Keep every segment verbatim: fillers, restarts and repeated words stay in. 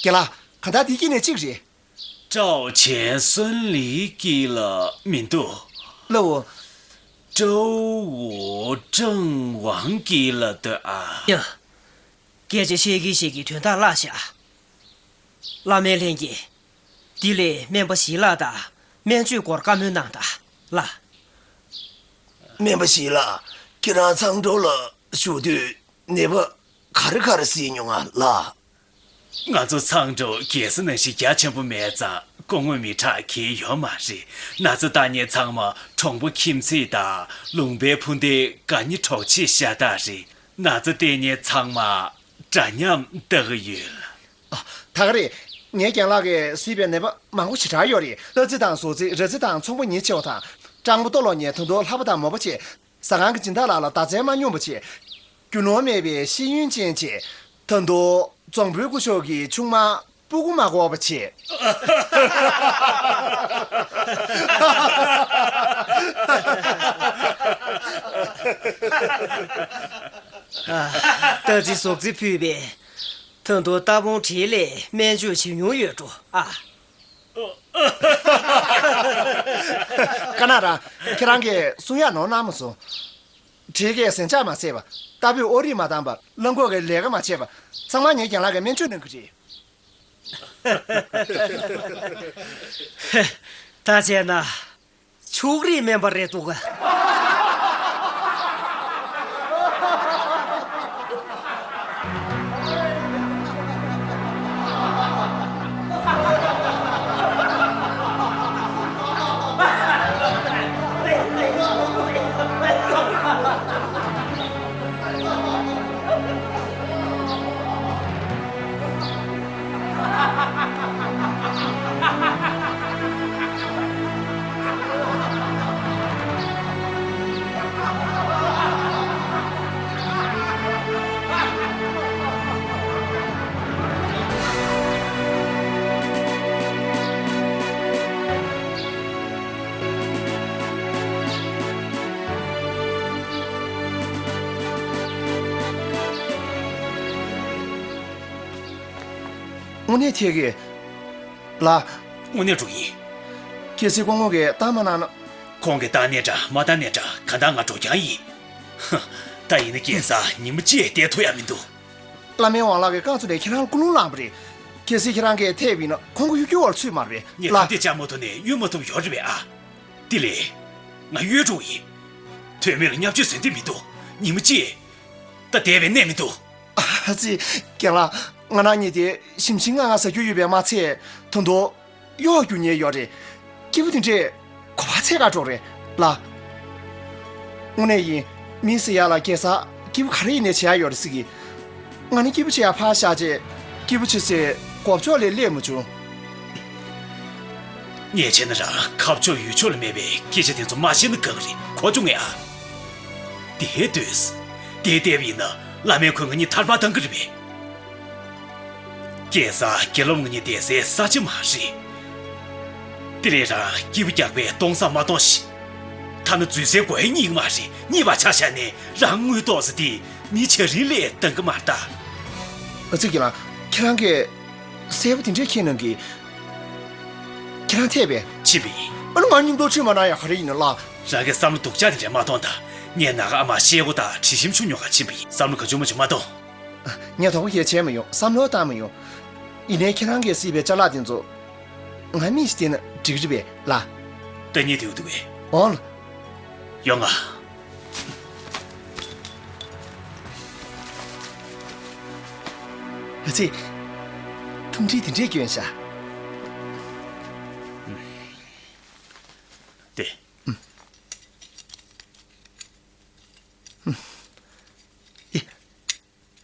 རྒན་ལགས། གང་ལྟར་དེ་དཀྱིལ་ནས་གཅིག་རེད། 赵钱孙李 གྱི་ལ་མི་འདུག་ལའོ། 周武郑王 གྱི་ལ་འདོད་ཨ། ཡ། སྐད་ཆ་བཤད་ཀྱིན་བཤད་ཀྱིན་དོན་དག་བརླག་ཤག་བླ་སྨན་ལྷན་རྒྱས། འདི་ལས་སྨན་པ་ཞི་ལགས་དང་སྨན་བཅོས་སྐོར་བཀའ་མོལ་གནང་དང་། ལགས། སྨན་པ་ཞི་ལགས། ཁྱེད་རང་མཚང་འབྲོག་ལ་བཞུགས་དུས་ནད་པ་ག་རེ་ག་རེ་གཟིགས་མྱོང་ང་ལགས། ང་ཚོ་མཚང་འབྲོག་རྒྱལ་ས་ནང་བཞིན་རྒྱ་ཆེན་པོ་མེད་ཙང་སྐུ་ངོ་མི་དྲག་གི་ཡོད་མ་རེད། ན་ཚ་བཏང་མཁན་ཚང་མ་གྲོང་པ་ཁྱིམ་མཚེས་དང་ལུང་པའི་ཕུ་འདེད་དགའ་ཉེ་གྲོགས་མཆེད་ཤ་སྟག་རེད། ན་ཚ་བསྟེན་མཁན་ཚང་མ་འདྲ་མཉམ་ལྟ་གི་ཡོད་ལ། ཨ། ད་ག་རེད། ངའི་རྒན་ལགས་ཀྱིས་གཟིགས་པའི་ནད་པ་མང་པོ་ཞེ་དྲག་ཡོད་རེད། སླ་རྩི་དང་ཟོག་རྩི། ར་རྩི་དང་ཚོང་པ་ཉེས་ཆེ་བ་དང་། སྤྲང་པོ་ལྟོ་ལོག་མཁན། ད་དུང་ལྷ་པ་དང་མོ་པ་བཅས། ཟ་ཁང་གི་སྦྱིན་བདག་ལགས་ལ་བདག་འཛིན་མ་སྙོམས་པ་བྱས། རྒྱུ་ནོར་མེད་པའི་ཤེས་ཡོན་ཅན་བཅས། ད་དུང་རྫོང་དཔོན་སྐུ་ཞབས་ཀྱི་ཆུང་མ་སྤུ་གུ་མ་དགོས་པ་བྱས། ཨ། རྟ་རྫི་ཟོག་རྫི་ཕུད་པའི། ད་དུང་རྟ་བོང་བྲེ་ལས་སྨན་བཅོས་བྱེད་མྱོང་ཡོད་འགྲོ་ཨ། ཀ་ན་ར། ཁྱེད་རང་གིས་གསུང་ཡག་ནོར་གནང་མ་སོང་། བྲེ་གིས་ཟན་ཆག་མ་བཟས་པ། རྟ་ཕོས་ཨོ་རིག་མ་བཏང་པ། གླང་གོག་གིས་ལས་ཀ་མ་བྱས་པ། ཚང་མ་ངའི་རྒན་ལགས་ཀྱིས་སྨན་བཅོས་གནང་གི་རེད། ད་བྱས་ན། ཕྱུགས་རིགས་སྨན་པ་རེད་འདུག་ག་དངོས་གནས་ཐད་ཀྱི། ལགས། དངོས་གནས་འགྲོ་ཡིན། གལ་སྲིད་སྐུ་ངོ་གིས་བཏང་མ་གནང་ན། ཁོང་གིས་བཏང་ནའི་འདྲ་མ་བཏང་ནའི་འདྲ་གང་ལྟར་ང་འགྲོ་རྐྱང་ཡིན། ཧ། ད་ཡིན་ན་རྒྱལ་ས་ཉིན་མོ་གཅིག་བསྡད་ཐུབ་ཡ་མི་འདུག་བླ་སྨན་ཝང་ལགས་ཀྱིས་རྐང་བཙུགས་ནས་ཁྱེད་རང་ལ་ཀུན་སློང་བསླངས་པ་རེད། གལ་སྲིད་ཁྱེད་རང་གིས་ཐད་པ་ཡིན་ན་ཁོང་གི་གཡོ་སྒྱུ་བར་ཚུད་མ་རེད་པས། ངས་ལགས། ཁ་གཏད་བཅག་མ་ཐུབ་ནས་གཡོལ་མ་ཐུབ་ཡོད་རེད་པས་ཨ། དེ་ལས། ང་གཡོལ་འགྲོ་ཡིན། དོན་མེད་ལ་བརྙས་བཅོས་བཟོ་འདོད་མི་འདུག་ཉིན་མོ་གཅིག་ད་བསྡད་པའི་གནས་མི་འདུག་ཨ་ཙི། རྒན་ལགས། ང་རང་གཉིས་དེ་ཞིམ་ཞིམ་ངར་ངར་ཟ་རྒྱུ་ཡོད་པས་མ་ཚད། ད་དུང་གཡོ་རྒྱུ་ཉེན་ཡོད་རེད། སྐྱིད་པོ་དེ་འདྲས་གོ་བ་ཚད་ཁ་འགྲོ་རེད་ལགས། དངོས་གནས་ཡིན། མི་ཟེར་ཡག་ལ་གེ་སར་སྐྱིད་པོ་ག་རེ་ཡིན་ནའི་བྱེད་ཡག་ཡོད་རེད་ཟེར་གི། ང་ནི་སྐྱིད་པོ་བྱེད་ཡག་ཕར་བཞག་བྱས། སྐྱིད་པོ་བྱེད་སའི་སྒོ་ཕྱོགས་ལས་སླེབས་མ་བྱུང་། ངས་བྱས་ན་རང་ཁ་ཕྱོགས་ཡུལ་ཕྱོགས་ལ་མེད་པའི་སྐད་ཆ་དེ་ཚོ་མ་བཤད་ན་དགའ་གི་རེད། གོ་བྱུང་ངས་ཨ། དེ་ལྟོས། དེ་ལྟ་བུ་ཡིན་ན་བླ་མས་ཁོང་གཉིས་ཐར་པ་བཏང་གི་རེད་པས། སྐྱེས་ས་དགེ་སློབ་ང་གཉིས་བསྡད་སའི་ས་ཆ་མ་རེད། དེ་ལས་རང་སྐྱིད་པོ་རྒྱག་པའི་སྟོང་བསམ་མ་གཏོང་ཞིག་ཐ་ན་འཛུལ་སའི་སྒོ་ཡང་རྙེད་ཀྱི་མ་རེད། རྙེད་པ་ཆ་བཞག་ནས་རང་དངུལ་ཏོག་ཙམ་དེ་མི་ཆ་རིན་ལས་འདང་གི་མ་རེད་ད། ཨ་ཙི། རྒན་ལགས། ཁྱེད་རང་གིས་གསལ་པོ་དེ་འདྲས་མཁྱེན་གནང་གི། ཁྱེད་རང་ཐད་པས། ཕྱིན་པ་ཡིན། ཨ་ནི་ང་མཉམ་དུ་ཁྲིད་མ་གནང་ཡག་ག་རེ་ཡིན་ནམ་ལགས། རང་གི་བསམ་བློ་སྡུག་ཅག་དེ་འདྲས་མ་གཏོང་དང་། ངས་ནང་ཁ་ཨ་མ་ཤེལ་སྒོ་དང་དྲི་ཞིམ་ཆུ་ཉོ་གར་ཕྱིན་པ་ཡིན། བསམ་བློ་གང་བྱུང་མང་བྱུང་མ་གཏོང་། ངས་དོགས་པ་གང་ཡང་བྱས་མ་ཡོང་། བསམ་བློ་བཏང་མ་ཡོང་། ཡིན་ནའི་ཁྱེད་རང་གིས་གཟིགས་པའི་ཅ་ལག་དེ་ཚོ། ང་མིག་ཞིག་བལྟས་ན་འགྲིག་རེད་པས་ལགས། ལྟ་སྙིང་འདོད་འདུག་པས། འོང་ལགས། ཡོང་ང་། ཨ་ཙི། ཐུམ་སྒྲིལ་དེ་འདྲས་སྐྱོན་ཤག་དེ།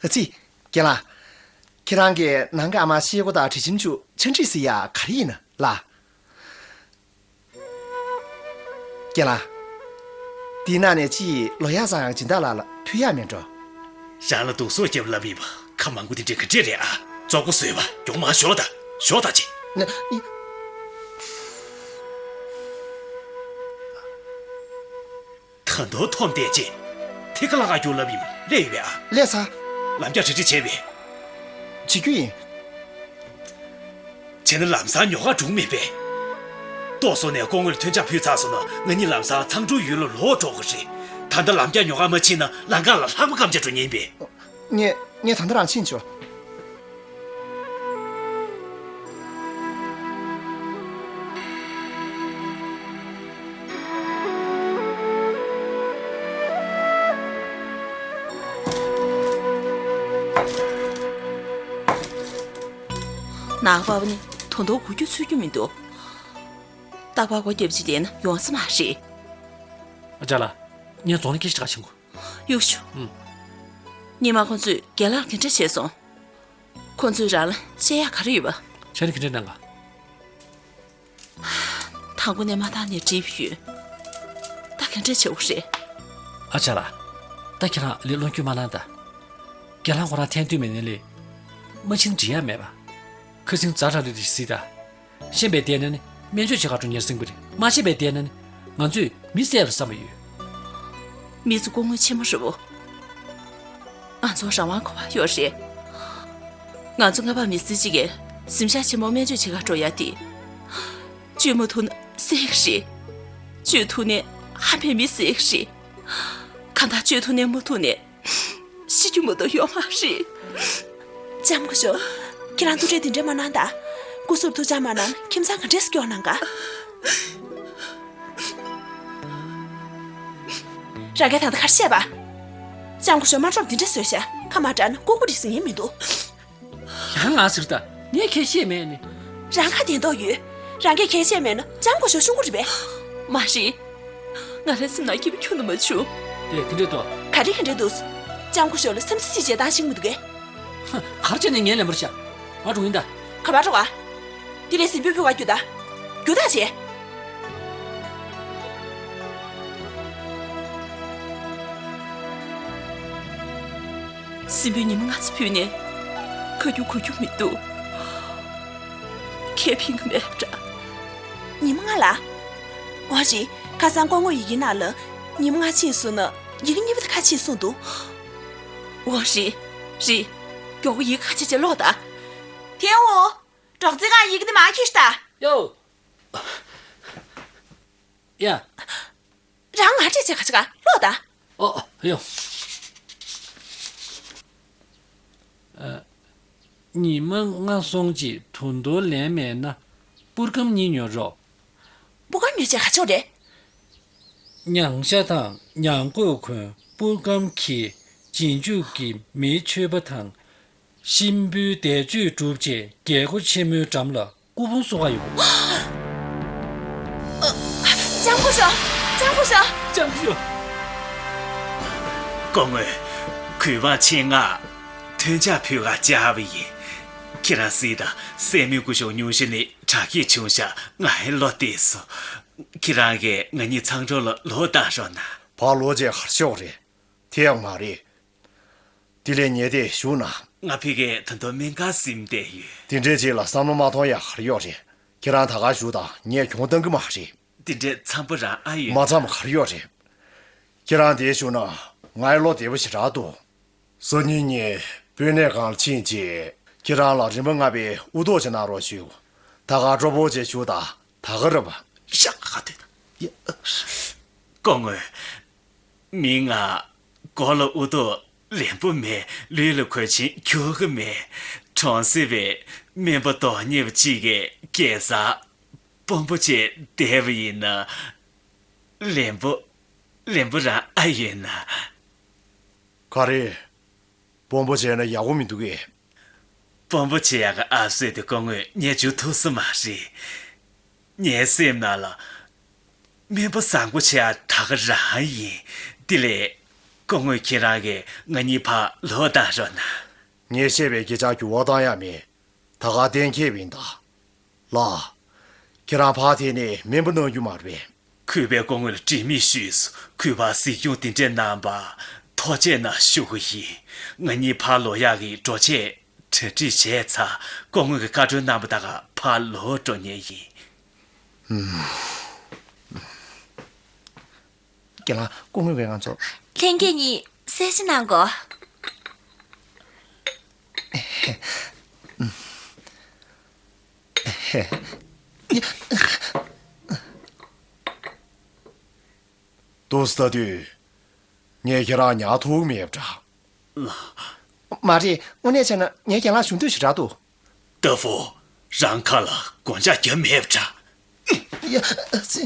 ཨ་ཙི། རྒན་ལགས། ཁྱེད་རང་གིས་ནང་གི་ཨ་མ་ཤེལ་སྒོ་དང་དྲི་ཞིམ་ཆུ་ཆ་འགྲིག་ཟེར་ཡག་ག་རེ་ཡིན་ན་ལགས། རྒན་ལགས། འདིའི་ནང་ནས་གཅིག་ལོ་ཡག་བཟང་ཡག་སྦྱིན་བདག་ལགས་ལ་ཕུལ་ཡག་མེད་འགྲོ། རང་ལ་སྡུག་སོགས་རྒྱབ་ལབ་ཡིན་པ་ཁ་མང་པོ་དེ་འདྲས་ག་འདྲས་རེད་ཨ། རྫོགས་པ་བཟོས་པ་མགྱོགས་མར་ཞོག་དང་། ཞོག་དང་ཅི། ན། ཡི། ད་དུང་འཐོམ་བསྡད་ཅེས། ཐད་ཀར་ལྷག་ག་རྒྱུགས་ལབ་ཡིན་པ་སླེབས་ཡོད་པས་ཨ། སླེབས་ཚར། ལམ་རྒྱགས་རི་རི་བྱས་པས། བྱེད་རྒྱུ་ཡིན། དེ་ནི་ལམ་སང་ཉོ་ག་འགྲོ་མེད་པས། ཏོག་སོ་ནས་སྐུ་ངོ་ལ་ཐོན་ཆ་ཕུལ་ཚར་སོང་ན་ང་གཉིས་ལམ་སང་ཚང་ཀྲོའུ་ཡུལ་ལ་ལོག་འགྲོ་དགོས་རེད། ད་ལྟ་ལམ་རྒྱག་ཉོ་ག་མ་ཕྱིན་ན་ལམ་ཁ་ལ་ལྷགས་མ་སྐམ་ཆ་འགྲོ་ཉེན་པས། ངས་ངས་ད་ལྟ་རང་ཕྱིན་ཆོག་ནག་པ་བ་ནི་དོན་དག་གོ་རྒྱུ་ཚོད་རྒྱུ་མི་འདུག་རྟག་པར་སྒོ་བརྒྱབ་ཅིག་བསྡད་ན་ཡོང་ས་མ་རེད། ཨ་ཅག་ལགས། ངས་རྫོང་ལ་སྐད་ཆ་ཁ་ཤས་གོ། གཡུག་ཤོག་ཨུམ། ཉི་མ་ཁོང་ཚོས་རྒན་ལགས་ག་འདྲ་བྱས་སོང་། ཁོང་ཚོས་རང་ལ་བཤད་ཡག་ག་རེ་ཡོད་པ། ཁྱེད་ནི་ག་འདྲ་གནང་ག་དང་པོ་ནས་མ་བཏང་ནས་འགྲིག་ཡོད། ད་ག་འདྲ་བྱེད་དགོས་རེད། ཨ་ཅག་ལགས། ད་ཁྱེད་རང་ལས་བློ་འགྱོད་མ་གནང་ད། རྒན་ལགས་ཁོ་རང་ཐན་ཐུན་མེད་ནས་ལས། མ་ཕྱིན་འགྲིག་ཡ་མེད་པ། ཁ་སང་ཛ་དྲག་ལུས་དེ་གཟིགས་ད། ཤེས་པའི་ལྟས་ན་ནི་སྨན་བཅོས་བྱེད་ག་འགྲོ་ཉེར་སྲིང་པ་རེད། མ་ཤེས་པའི་ལྟས་ན་ནི་ང་ཚོས་མི་བསད་པར་བསམ་པ་ཡོད། མི་ཚོ་སྐུ་ངོ་ཆེན་མོ་རེད་བོ། ང་ཚོ་རང་དབང་གོ་བ་ཡོད་རེད། ང་ཚོ་སྔ་པ་མི་སེར་གཅིག་གིས་གཟིམ་ཤག་ཆེན་མོ་སྨན་བཅོས་བྱེད་ག་འགྲོ་ཡ་དེ། བཅོས་མ་ཐུབ་ན་བསད་ཀྱི་རེད། བཅོས་ཐུབ་ནས་ཧ་མའི་མི་བསད་ཀྱི་རེད། གང་ལྟར་བཅོས་ཐུབ་ནས་མ་ཐུབ་ནས། ཤི་རྒྱུ་མ་གཏོགས་ཡོད་མ་རེད། ལྕམ་སྐུ་ཞབས། ཁྱེད་རང་ཐུགས་ཁྲལ་དེ་འདྲས་མ་གནང་ད། སྐུ་གཟུགས་ཐུགས་ཅག་མ་གནང་ན་ཁྱིམ་ཚང་ག་འདྲས་སྐྱོང་གནང་ག་རང་གིས་ད་ལྟ་ག་རེ་བཤད་པ། ལྕམ་སྐུ་ཞབས་དམར་ཁྲོམ་དེ་འདྲས་བཟོས་ཤག་ཁ་མ་གྲགས་ན་ལྐུགས་པ་རེད་ཟེར་ཉན་མི་འདུག་ཡང་ང་ཟེར་ད། ངས་ཁྱེད་ཤེས་མེད་ནི། རང་ཁ་བདེ་མདོག་ཡོད། རང་གིས་ཁྱེད་ཤེས་མེད་ན་ལྕམ་སྐུ་ཞབས་ཤོང་གི་རེད་པས། མ་རེད། ང་རའི་སེམས་ནང་སྐྱིད་པོ་ཁྱོན་ནས་མ་བྱུང་། དེ་དེ་འདྲས་འདུག་ག་རེ་ག་འདྲས་འདུག་ལྕམ་སྐུ་ཞབས་ལ་སེམས་ཚེ་གཅིག་བྱེད་སྟངས་ཤེས་མི་འདུག་གས། ཧ། ག་རེ་བྱས་ནས་ངའི་ལན་པར་བཞག་ང་འགྲོ་གི་ཡིན་ད། ག་པར་འགྲོ་ག་དེ་ལས་གཟིམ་དཔོན་ཕུད་ག་རྒྱུགས་ད། རྒྱུགས་ད་བྱེད། གཟིམ་དཔོན་ཉི་མ་ལྔ་ཙམ་ཕུད་ནས་ག་རྒྱུགས་གོ་རྒྱུ་མི་འདུག་ཁས་ཕན་གི་མེད་པ་འདྲ། ཉི་མ་ལྔ་ལ། འོ་རེད། ཁ་སང་སྐུ་ངོ་ཡི་གེ་ནང་ལ་ཉི་མ་ལྔ་ཕྱིན་སོང་ན་ཡི་གེ་གཉིས་པ་དེ་ཁ་ཕྱེ་གསུངས་འདུག་འོ་རེད། རེད། མགྱོགས་པོ་ཡི་གེ་ཁ་ཕྱེ་བྱས་ཀློག་ད། ཐེའུ། ཀྲོག་ཙེ་གང་ཡི་གེ་དེ་མར་ཁྱེར་ཤོག་ད། ཡོ། ཡ། རང་ང་འདྲས་བྱས་ག་ཅི་ག་ཀློག་ད། ཨོ་ཡོ། ཨ། ཉི་མ་ལྔ་སོང་རྗེས་ད་དུང་ལན་མེད་ན་པུར་སྒམ་གཉིས་ཉོ་རོགས། པུར་སྒམ་ཉོས་བྱས་ག་ཆོག་རེད། ཉང་ཤ་དང་ཉང་གོས་གོན། པུར་སྒམ་འཁྱེར། རྗེས་འཇུག་གི་མིའི་མཆོད་པ་དང་། གཤིན་པོའི་འདས་མཆོད་སྒྲུབ་བྱས་རྒྱལ་སྒོ་ཆེན་མོའི་འགྲམ་ལ་སྐུ་ཕུང་གསོག་ག་ཡོང་། ལྕམ་སྐུ་ཞབས། ལྕམ་སྐུ་ཞབས། ལྕམ་སྐུ་ཞབས། སྐུ་ངོ། གུས་པ་ཆེད་མངགས་ཐོན་ཆ་ཕུལ་ག་བཅར་བ་ཡིན། ཁྱེད་རང་གཟིགས་དང་། སྲས་མོའི་སྐུ་ཞབས་སྙུང་གཞི་ནས་དྲག་སྐྱེད་བྱུང་ཤག་ང་ཡི་བློ་བདེ་སོང་། ཁྱེད་རང་གིས་ང་གཉིས་ཚང་ཀྲོའུ་ལ་ལོག་བཏང་རོགས་གནང་། ཕར་ལོག་བྱས་ག་རེ་ཤོག་རེད། དེ་ཡང་མ་རེད། དེ་ལས་ཉལ་བསྡད་བཞུགས་ན། ང་ཕ་གིར་ད་དུང་སྨན་ཁང་ཟིན་བསྡད་ཡོད། དེ་འདྲའི་རྗེས་ལ་བསམ་བློ་མ་གཏོང་ཡག་ག་རེ་ཡོད་རེད། ཁྱེད་རང་ད་ག་བཞུགས་དང་། ངས་གྱོང་བཏང་གི་མ་རེད། དེ་འདྲའི་འཚམ་པོ་རང་ཨ་ཡོད། མ་འཚམ་ག་རེ་ཡོད་རེད། ཁྱེད་རང་འདིར་བཞུགས་ན་ང་ཡི་བློ་བདེ་པོ་ཞེ་དྲག་འདུག་སང་ཉིན་ངས་དཔོན་གནས་ཁང་ལ་ཕྱིན་རྗེས་ཁྱེད་རང་ལ་རིམ་པ་ལྔ་པའི་དབུ་ཐོག་ཅིག་གནང་རོགས་ཞུ། ད་ག་སྤྲོ་པོ་བྱས་བཞུགས་དང་། ད་ག་རེད་པ། ཤག་ག་དུས་ད། སྐུ་ངོ། མིང་ང་། མགོ་ལ་དབུ་ཐོག་ལེན་པོ་མེད། ལུས་ལ་གོས་ཆེན་འཁྱུག་གི་མེད། གྲོང་གསེབ་པའི་སྨན་པ་མདོག་ཉེས་པ་གཅིག་གིས་རྒྱལ་སར་དཔོན་པོ་བྱས་བསྡད་པ་ཡིན་ན། ལེན་པོ། ལེན་པོ་རང་ཨ་ཡོད་ན། ག་རེ། དཔོན་པོ་བྱས་ན་ཡག་པོ་མི་འདུག་གས། དཔོན་པོ་བྱེད་ཡག་གི་ཨབ་སེ་དེ་སྐུ་ངོས་ངས་འཇུ་ཐུབ་ས་མ་རེད། ངའི་སེམས་ནང་ལ། སྨན་པ་བཟང་པོ་བྱེད་ཡག་ད་ག་རང་ཡིན། དེ་ལས། སྐུ་ངོས་ཁྱེད་རང་གིས་ང་གཉིས་ཕར་ལོག་བཏང་རོགས་གནང་། ངས་བཤད་པའི་སྐད་ཆར་འགྱུར་བ་བཏང་ཡག་མེད། ད་ག་གཏན་འཁེལ་བ་ཡིན་ད། ལགས། ཁྱེད་རང་ཕར་ཐད་ནས་སྨན་པ་གནང་རྒྱུ་མ་རེད་པས། གུས་པས་སྐུ་ངོ་ལ་དྲི་མེད་ཞུས་སོ། གུས་པ་གཟིགས་སྐྱོང་དེ་འདྲས་གནང་བར་ཐུགས་རྗེ་གནང་ཞུ་གི་ཡིན། ང་གཉིས་ཕར་ལོག་ཡག་གི་འགྲོ་ཆས་གྲ་སྒྲིག་བྱས་ཚར། སྐུ་ངོ་གིས་བཀའ་འཁྲོལ་གནང་བ་ད་ག་ཕར་ལོག་འགྲོ་མཁན་ཡིན། རྒན་ལགས། སྐུ་ངོ་བས་ང་ཚོ། ལྷན་རྒྱས་གཉིས་གསལ་བཤད་གནང་དགོས། ཧེ། ཏུ་སི་ལྟ་དུས། ངས་ཁྱེད་རང་ཉར་ཐུབ་མེད་པ་འདྲ། མ་རེད། དངོས་གནས་བྱས་ན་ངའི་རྒན་ལགས་གཞུང་འདོད་ཞེ་དྲག་འདུག་ཏ་ཧྥུ། རང་ཁ་ལ་སྒོ་ལྕགས་བརྒྱབ་མེད་པ་འདྲ། ཡ།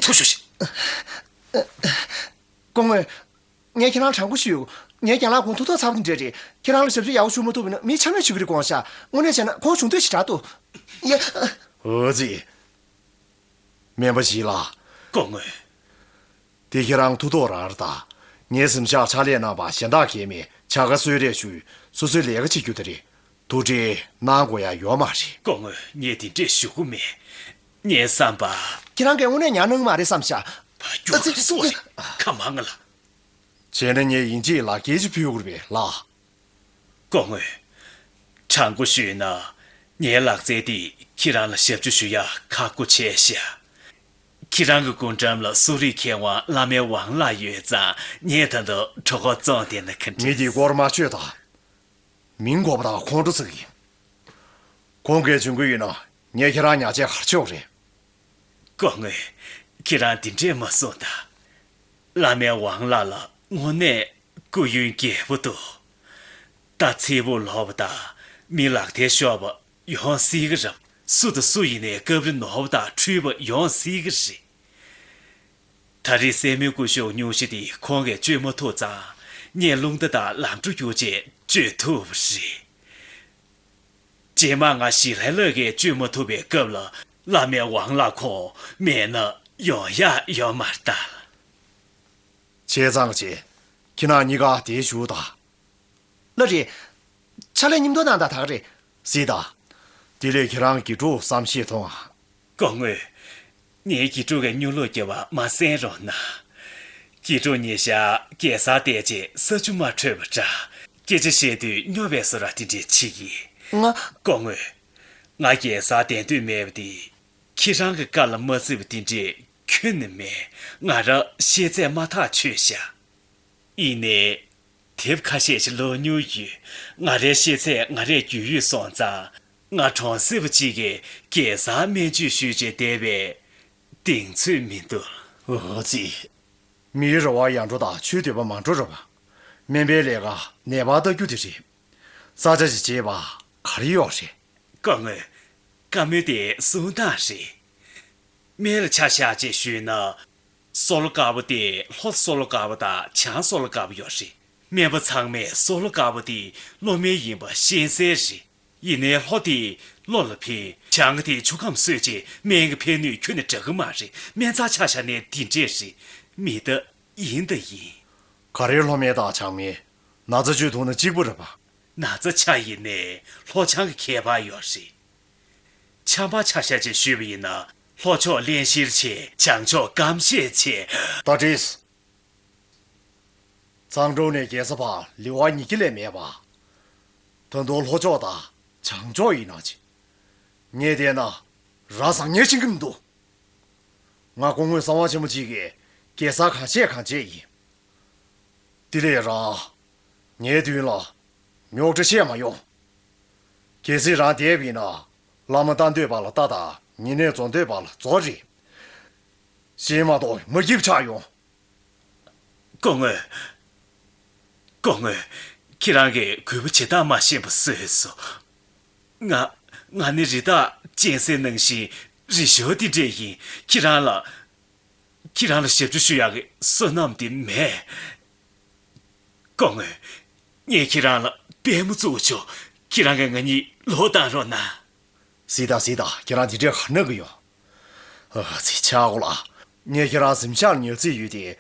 ཚུར་ཤོག་ཤིག་སྐུ་ངོ། ངས་ཁྱེད་རང་དྲང་པོ་ཞུ། ངའི་རྒན་ལགས་ཁོང་ཐུགས་ཐོག་ཚ་པོ་འདྲ་རེད། ཁྱེད་རང་ལ་ཞབས་ཕྱི་ཡག་པོ་ཞུ་མ་ཐུབ་པ་ཡིན་ན་མི་ཆ་མེད་ཞུ་གི་རེད་དགོངས་ཤག་དངོས་གནས་བྱས་ན་ཁོང་གཞུང་འདོད་ཞེ་དྲག་འདུག་ཡ། འོ་ཙི། སྨན་པ་ཞི་ལགས། སྐུ་ངོ། དེ་ཁྱེད་རང་ཐུགས་ཐོག་རང་རེད་ད། ངའི་གཟིམ་ཤག་ཕྱག་ལས་གནང་བ་གཞན་དག་གས་མེད་བྱ་དགའ་གསོལ་རས་ཞུས། སོ་སོའི་ལས་ཀ་བྱེད་རྒྱུ་དེ་རེད། ཐུགས་ཁྲལ་གནང་དགོས་ཡ་ཡོད་མ་རེད། སྐུ་ངོ། ངས་དེ་འདྲས་ཞུ་གི་མེད། ངའི་བསམ་པ། ཁྱེད་རང་གིས་དངོས་གནས་ཉར་གནང་གི་མ་རེད་བསམ་ཤག་རྒྱུ་ཨ་ཙི། སོ་རེད། ཁ་མང་ང་ལ། བྱས་ན་ངས་ཡིན་གཅིག་ལག་འཁྱེར་ཅིག་ཕུལ་དགོས་རེད་པས་ལགས། སྐུ་ངོ། དྲང་པོ་ཞུས་ན། ངའི་ལག་རྩལ་འདིས་ཁྱེད་རང་ལ་ཞབས་ཕྱི་ཞུ་ཡ་ཁག་པོ་ཆེ་ཤག་ཁྱེད་རང་གི་སྐུ་འགྲམ་ལ་གསོ་རིག་མཁས་དབང་བླ་མའི་ཝང་ལགས་ཡོད་ཙང་ངས་ད་དུང་གྲོད་ཁོག་བཙོང་བསྡད་ན་ག་འདྲ། མི་འདིའི་སྐོར་མ་ཤོད་དང་། མིང་གོ་བ་དང་ཁོང་ཁྲོ་ཟ་གི་ཡིན། ཁོང་གིས་འཇོན་གི་ཡོད་ན་ངས་ཁྱེད་རང་ཉར་ཆས་ག་རེ་བྱེད་དགོས་རེད། སྐུ་ངོ། ཁྱེད་རང་འདི་འདྲས་མ་གསུངས་དང་། བླ་མའི་ཝང་ལགས་ལ་དངོས་གནས་སྐུ་ཡོན་རྒྱས་པོ་འདུག་ད་ཚེ་བོ་ལོག་པ་དང་མི་ལག་མཐིལ་ཤོར་བ་ཡོང་སྲིད་གི་རེད། སུ་དང་སུ་ཡིན་ནའི་སྐབས་རེ་ནོར་བ་དང་འཁྲུལ་བ་ཡོང་སྲིད་གི་རེད། ད་རེས་སྲས་མོའི་སྐུ་ཞབས་སྙུང་གཞི་དེ་ཁོང་གིས་གཅོད་མ་ཐུབ་ཙང་ངས་རླུང་རྟ་དང་ལམ་འགྲོ་རྒྱུགས་བྱས་གཅོད་ཐུབ་པ་རེད། རྗེས་མ་ང་ཞི་ལྷའི་ལག་གིས་གཅོད་མ་ཐུབ་པའི་སྐབས་ལ་བླ་མའི་ཝང་ལགས་ཁོང་མེད་ན་ཡོང་ཡག་ཡོད་མ་རེད་ད། བྱས་ཙང་བྱས། ཁྱེད་རང་གཉིས་ཀ་དེར་བཞུགས་དང་། ལགས་རེད། ཕྱག་ལས་མཉམ་དུ་གནང་དང་ད་ག་རེད། སྲིད་ད། དེ་ལས་ཁྱེད་རང་གི་དྲུག་བསམ་ཤེས་ཐོང་ཨ། སྐུ་ངོ། ངའི་དགེ་ཕྲུག་གིས་སྨྱུག་ལོག་རྒྱབ་པ་མ་གསན་རོགས་གནང་། དགེ་ཕྲུག་ཉེ་ཞག་རྒྱལ་སར་བསྡད་རྗེས་ས་ཆུ་མ་འཕྲོད་པ་འདྲ། སྐད་ཆ་བཤད་དུས་སྨྱོ་བའི་བཟོ་འདྲ་དེ་འདྲས་བྱེད་ཀྱི། ང་། སྐུ་ངོ། ང་རྒྱལ་སར་བསྡད་འདོད་མེད་པ་དེ། ཁྱེད་རང་གི་བཀའ་ལ་མ་བརྩི་བ་དེ་འདྲས་ཁྱོན་ནས་མེད། ང་རང་ཤེས་ཚད་མ་ཐག་ཆོད་ཤག་ཡིན་ནའི། དེབ་ཁ་ཤས་ཤིག་ཀློག་མྱོང་ཡོད། ང་རའི་ཤེས་ཚད་ང་རས་རྒྱུས་ཡོད་སོང་ཙང་། ང་གྲོང་གསེབ་པ་གཅིག་གིས་རྒྱལ་སར་སྨན་བཅོས་ཞུས་བྱས་བསྡད་པས་གདེང་ཚོད་མི་འདུག་འོ་ཙི། མིའི་རེ་བ་ཡར་འགྲོ་དང་ཆོས་འདོད་པ་མར་འགྲོ་རེད་པ། སྨན་པའི་ལས་ཀ་ནད་པར་ལྟ་རྒྱུ་དེ་རེད། ས་ཆ་ཞིག་བརྗེས་པ་ག་རེ་ཡོད་རེད། སྐུ་ངོ། བཀའ་མོལ་དེ་གསུང་སྟངས་རེད། སྨན་ལ་ཆ་བཞག་ཅེས་ཞུས་ན། སོལ་དཀར་པོ་དེ་ལྷོ་སོལ་དཀར་པོ་དང་བྱང་སོལ་དཀར་པོ་ཡོད་རེད། སྨན་པ་ཚང་མས་སོལ་དཀར་པོ་དེ་གློ་སྨན་ཡིན་པ་ཤེས་གསལ་རེད། ཡིན་ནའི་ལྷོ་དེ་གློ་ལ་ཕན། བྱང་དེ་ཆུ་ཁམས་གསོད་ཅེས་སྨན་གྱི་ཕན་ནུས་ཁྱོན་ནས་འདྲ་གི་མ་རེད། སྨན་རྩར་ཆ་བཞག་ནའི་དེ་འདྲས་རེད། མི་ད་ཡིན་ད་ཡིན། ག་རེ་ལྷོ་སྨན་དང་བྱང་སྨན། ན་ཚ་བཅོས་ཐུབ་ན་གཅིག་པ་རེད་པ། ན་ཚ་ཆ་ཡིན་ནའི་ལྷོ་བྱང་གི་ཁྱད་པར་ཡོད་རེད། ཆམ་པ་ཆ་བཞག་ཅེས་ཞུས་པ་ཡིན་ན། ལྷོ་ཕྱོགས་བརླན་གཤེར་ཆེ། བྱང་ཕྱོགས་སྐམ་ཤས་ཆེ། ད་དྲིས། གཙང་དྲུང་ནས་རྒྱལ་ས་བར་ལེ་དབར་ཉིས་ཀྱི་ལས་མེད་པ། ད་དུང་ལྷོ་ཕྱོགས་དང་བྱང་ཕྱོགས་ཡིན་ན་ཅི། ངས་བལྟས་ན་ར་བཟང་ངེ་ཤེས་ཀྱི་མི་འདུག་ང་སྐུ་ངོ་གསང་བ་ཆེན་པོ་གཅིག་གིས་རྒྱལ་སར་གང་བྱས་གང་བྱས་ཡིན། དེ་ལས་རང་། ངའི་མདུན་ལ་རྙོག་དྲ་བཤད་མ་ཡོང་། གལ་སྲིད་རང་བསྡད་པ་ཡིན་ན་བླ་མ་ལྟ་འདོད་པ་ལ་ལྟ་དང་ཉེ་གནས་འཛོམས་འདོད་པ་ལ་འཛོམས་རེད། གཞན་མ་གཏོགས་མ་སྐྱིད་ཆགས་ཡོང་། སྐུ་ངོ། སྐུ་ངོ། ཁྱེད་རང་གིས་གུས་པ་བྱེད་སྟངས་མ་ཤེས་པ་བཟོས་སོང་། ང་། ང་ནི་རི་དྭགས་གཅན་གཟན་ནང་བཞིན་རི་ཞོ་དེ་འདྲས་ཡིན། ཁྱེད་རང་ལ། ཁྱེད་རང་ལ་ཞབས་ཕྱི་ཞུ་ཡག་གི་བསོད་ནམས་དེ་མེད། སྐུ་ངོ། ངས་ཁྱེད་རང་ལ་དཔལ་མོ་བཙུགས་ཆོག་ཁྱེད་རང་གིས་ང་གཉིས་ལོག་བཏང་རོགས་གནང་། སྲིད་ད་སྲིད་ད། ཁྱེད་རང་འདི་འདྲས་ག་ནང་གི་ཡོད། ཨ་ཙི་ཆག་གོ་ལ། ངས་ཁྱེད་རང་གཟིམ་ཤག་ལ་ཉར་རྩིས་ཡོད་དེ།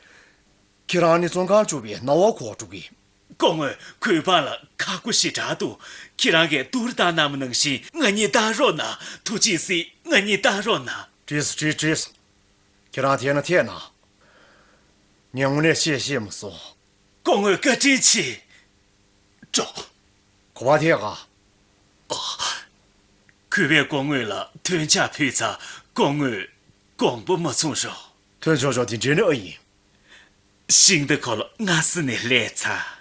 ཁྱེད་རང་ནི་བཙོན་ཁང་བཅུག་པའི་སྣང་བ་གོ་འགྲོ་གི། སྐུ་ངོ། གུས་པ་ལ་ཁག་པོ་ཞེ་དྲག་འདུག་ཁྱེད་རང་གིས་ཏུར་བཏང་གནང་བ་ནང་བཞིན་ང་གཉིས་བཏང་རོགས་གནང་། ཐུགས་རྗེས་གཟིགས། ང་གཉིས་བཏང་རོགས་གནང་། བྲིས་བྲིས་བྲིས། ཁྱེད་རང་ཐད་ན་ཐད་ན། ངས་དངོས་གནས་བཤད་ཤེས་མ་སོང་། སྐུ་ངོ་བཀའ་དྲིན་ཆེ། འགྲོ། གོ་བ་ཐད་ག་ཨོ། གུས་པས་སྐུ་ངོ་ལ་ཐོན་ཆག་ཕུལ་ཚར། སྐུ་ངོས་དགོངས་པ་མ་ཚོམས་རོགས། ཐོན་ཆོག་ཆོག་དེ་འདྲའི་ནི་ཨ་ཡིན། ཤིང་རྟ་ཁོ་ལ་སྔ་ས་ནས་སླེབས་ཚར།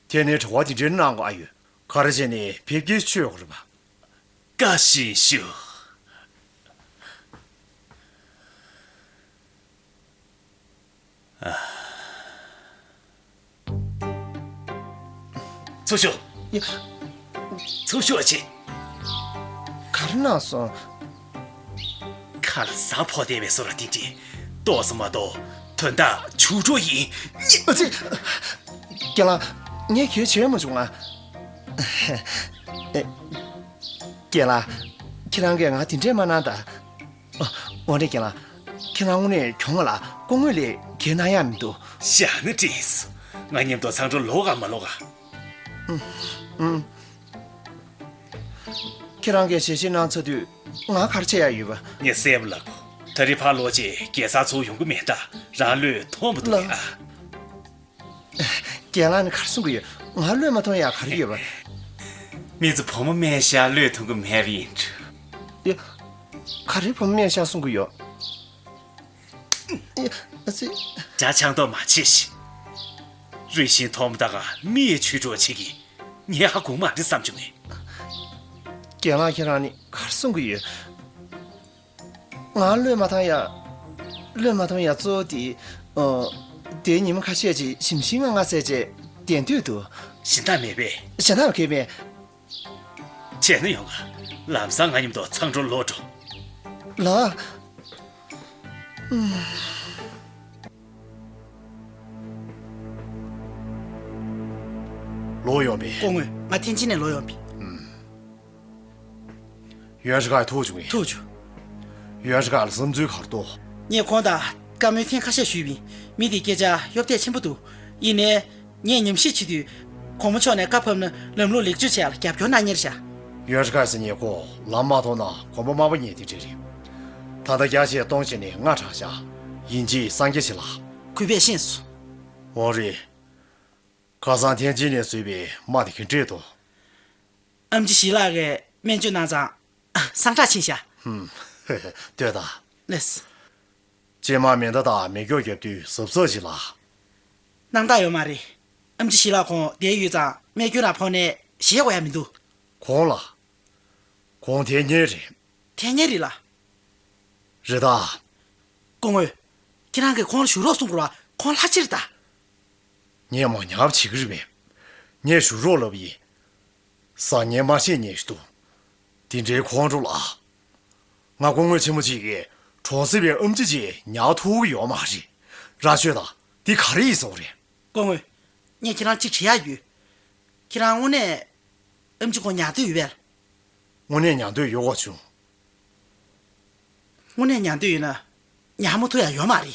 དེ་ནས་དྲི་བ་དེ་འདྲའི་གནང་དགོས་ཨ་ཡོད། ག་རེ་བྱས་ནས་ཕེབས་སྐྱེལ་ཆོས་དགོས་རེད་པ། བཀའ་བཞིན་ཞུ། ཚུར་ཤོག་ཡ། ཚུར་ཤོག་ཅིག་ག་རེ་གནང་སོང་། ཁ་ལ་ཟ་ཕོག་བསྡད་པའི་བཟོ་འདྲ་དེ་འདྲས། ཏོག་ཙམ་མ་གཏོགས་དོན་དག་བྱུས་སྒྲོག་ཡིན། ཨ་ཙི། རྒན་ལགས། ངས་གལ་བྱས་མ་བྱུང་ང་། རྒན་ལགས། ཁྱེད་རང་གིས་ང་དེ་འདྲས་མ་གནང་ད། ཨ། འོ་རེད་རྒན་ལགས། ཁྱེད་རང་དངོས་གནས་གྱོང་ང་ལ་སྐུ་ངོ་ལས་གལ་གནང་ཡག་མི་འདུག་བཞག་ན་འགྲིག་ང་མཉམ་དུ་ཚང་འགྲོ་ལོག་ག་མ་ལོག་ག་ཨུམ། ཁྱེད་རང་གིས་ཞལ་བཞེས་གནང་ཚར་དུས་ང་ག་རེ་བྱེད་ཡག་ཡོད་པ། ངས་གསལ་པོ་ལབ་གོ། ད་རེས་ཕར་ལོག་རྗེས་རྒྱལ་སར་ཚུར་ཡོང་གི་མེད་ད། རང་བློས་ཐོངས་པ་འདུག་ལགས། ཨ། རྒན་ལགས་ནི་ག་རེ་གསུང་གི་ཡོད། ང་བློས་མ་ཐོངས་ཡག་ག་རེ་ཡོད་པ། མི་ཚོ་བུ་མོ་སྨན་ཤར་བློས་ཐོངས་གི་མེད་པ་ཡིན་འགྲོ། ཡ། ག་རེ་བུ་མོ་སྨན་ཤར་གསུང་གི་ཡོད། ཡ། ཨ་ཙི། དགྲ་ཆང་ཏོག་མ་བྱེད་ཤིག་རུས་ཤིང་ཐོག་མ་ད་ག་མི་ཡི་ཆུ་གྲོགས་བྱེད་ཀྱི། ངས་ཧ་གོ་མ་རེད་བསམ་བྱུང་ངས། རྒན་ལགས་ཁྱེད་རང་ནི་ག་རེ་གསུང་གི་ཡོད། ང་བློས་མ་བཏང་ཡ། བློས་མ་བཏང་ཡ་གཙོ་བོ་དེ། ཨ། དེའི་ཉི་མ་ཁ་ཤས་ཅིག་ཞིམ་ཞིམ་ངང་ངང་བསྡད་རྗེས་བསྡད་འདོད་འདུག་གཞན་དག་མེད་པས། གཞན་དག་གས་མེད། བྱས་ན་ཡོང་ང་། ལམ་སང་ང་མཉམ་དུ་ཚང་འགྲོ་ལོག་འགྲོ། ལགས། ཨུམ། ལོག་ཡོང་པས། སྐུ་ངོ། ང་ཐེན་ཅིན་ནས་ལོག་ཡོང་པས། ཡོན་ཧྲི་ཀར་ཐུག་བྱུང་ངས། ཐུག་བྱུང་། ཡོན་ཧྲི་ཀར་ལ་བསམ་ཚུལ་ག་རེ་འདུག་ངས་ཁོང་དང་བཀའ་མོལ་ཐེངས་ཁ་ཤས་ཞུས་པ་ཡིན། མི་དེའི་སྐད་ཆ་གཡོ་ཐབས་ཆེན་པོ་འདུག་ཡིན་ནའི། ངས་ཉམས་ཞིབ་བྱེད་དུས། གོང་མ་མཆོག་ནས་བཀའ་ཕབ་ན་ལམ་ལུགས་ལེགས་བཅོས་བྱེད་ཡག་ལ་རྒྱབ་སྐྱོར་གནང་མཁན་རེད་ཤག་ཡོན་ཧྲི་ཀར་ཟེར་མཁན་ཁོ་ལམ་མ་མཐོང་ན་གོམ་པ་དམའ་པོ་ཉལ་དེ་འདྲ་རེད། ད་ལྟ་བརྒྱ་ཆ་སྟོང་བྱས་ནས་ལྔ་དྲག་ཤག་ཡིན་གཅིག་སངས་རྒྱས་ཞིག་ལ། གུས་པས་ཤེས་སོང་། འོ་རེད། ཁ་སང་ཐེན་ཅིན་ནས་བཟོས་པའི་རྨ་དེ་ག་འདྲས་འདུག་ཨེམ་ཆི་ཞི་ལགས་ཀྱིས་སྨན་བཅོས་གནང་ཙང་། སངས་དྲག་ཕྱིན་ཤག་ཧུམ། ལྟོས་དང་། ལགས། རྗེས་མ་མེ་མདའ་དང་མེ་སྒྱོགས་བརྒྱབ་དུས་གཟབ་གཟབ་བྱེད་ལ། སྣང་དག་ཡོད་མ་རེད། ཨེམ་ཆི་ཞི་ལགས་ཁོང་བསྡད་ཡོད་ཙང་རྨས་སྐྱོན་རང་ཕོག་ནས་བཞེས་དགོས་ཡ་མི་འདུག་ཁོང་ལ། ཁོང་ཐལ་མཁན་རེད། ཐལ་མཁན་རེད་ལ། རེད་ད། སྐུ་ངོ། ཁྱེད་རང་གིས་ཁོང་ལ་བཞུགས་རོགས་གསུང་དགོས་ལ། ཁོང་ལྷ་ཆེ་རེད་ད། ངས་མ་ཉར་བྱེད་ཀྱི་རེད་པས། ངས་བཞུགས་རོགས་ལབ་ཡིན། བཟང་ངན་མ་ཤེས་མཁན་ཞིག་འདུག་དེ་འདྲའི་ཁོང་ཁྲོ་ལ། ང་སྐུ་ངོ་ཆེན་མོ་གཅིག་གིས་གྲོང་གསེབ་པའི་ཨེམ་ཆི་ཅིག་ཉར་ཐུབ་ཀྱི་ཡོད་མ་རེད། ར་ཤོད་དང་འདི་ག་རེ་ཡིན་ཟེར་བ་རེད། སྐུ་ངོ། ངས་ཁྱེད་རང་གཅིག་དྲི་ཡག་ཡོད། ཁྱེད་རང་དངོས་གནས་ཨེམ་ཆི་ཁོང་ཉར་འདོད་ཡོད་པས། དངོས་གནས་ཉར་འདོད་ཡོད་གོ་བྱུང་། དངོས་གནས་ཉར་འདོད་ཡོད་ན་ཉར་མ་ཐུབ་ཡག་ཡོད་མ་རེད།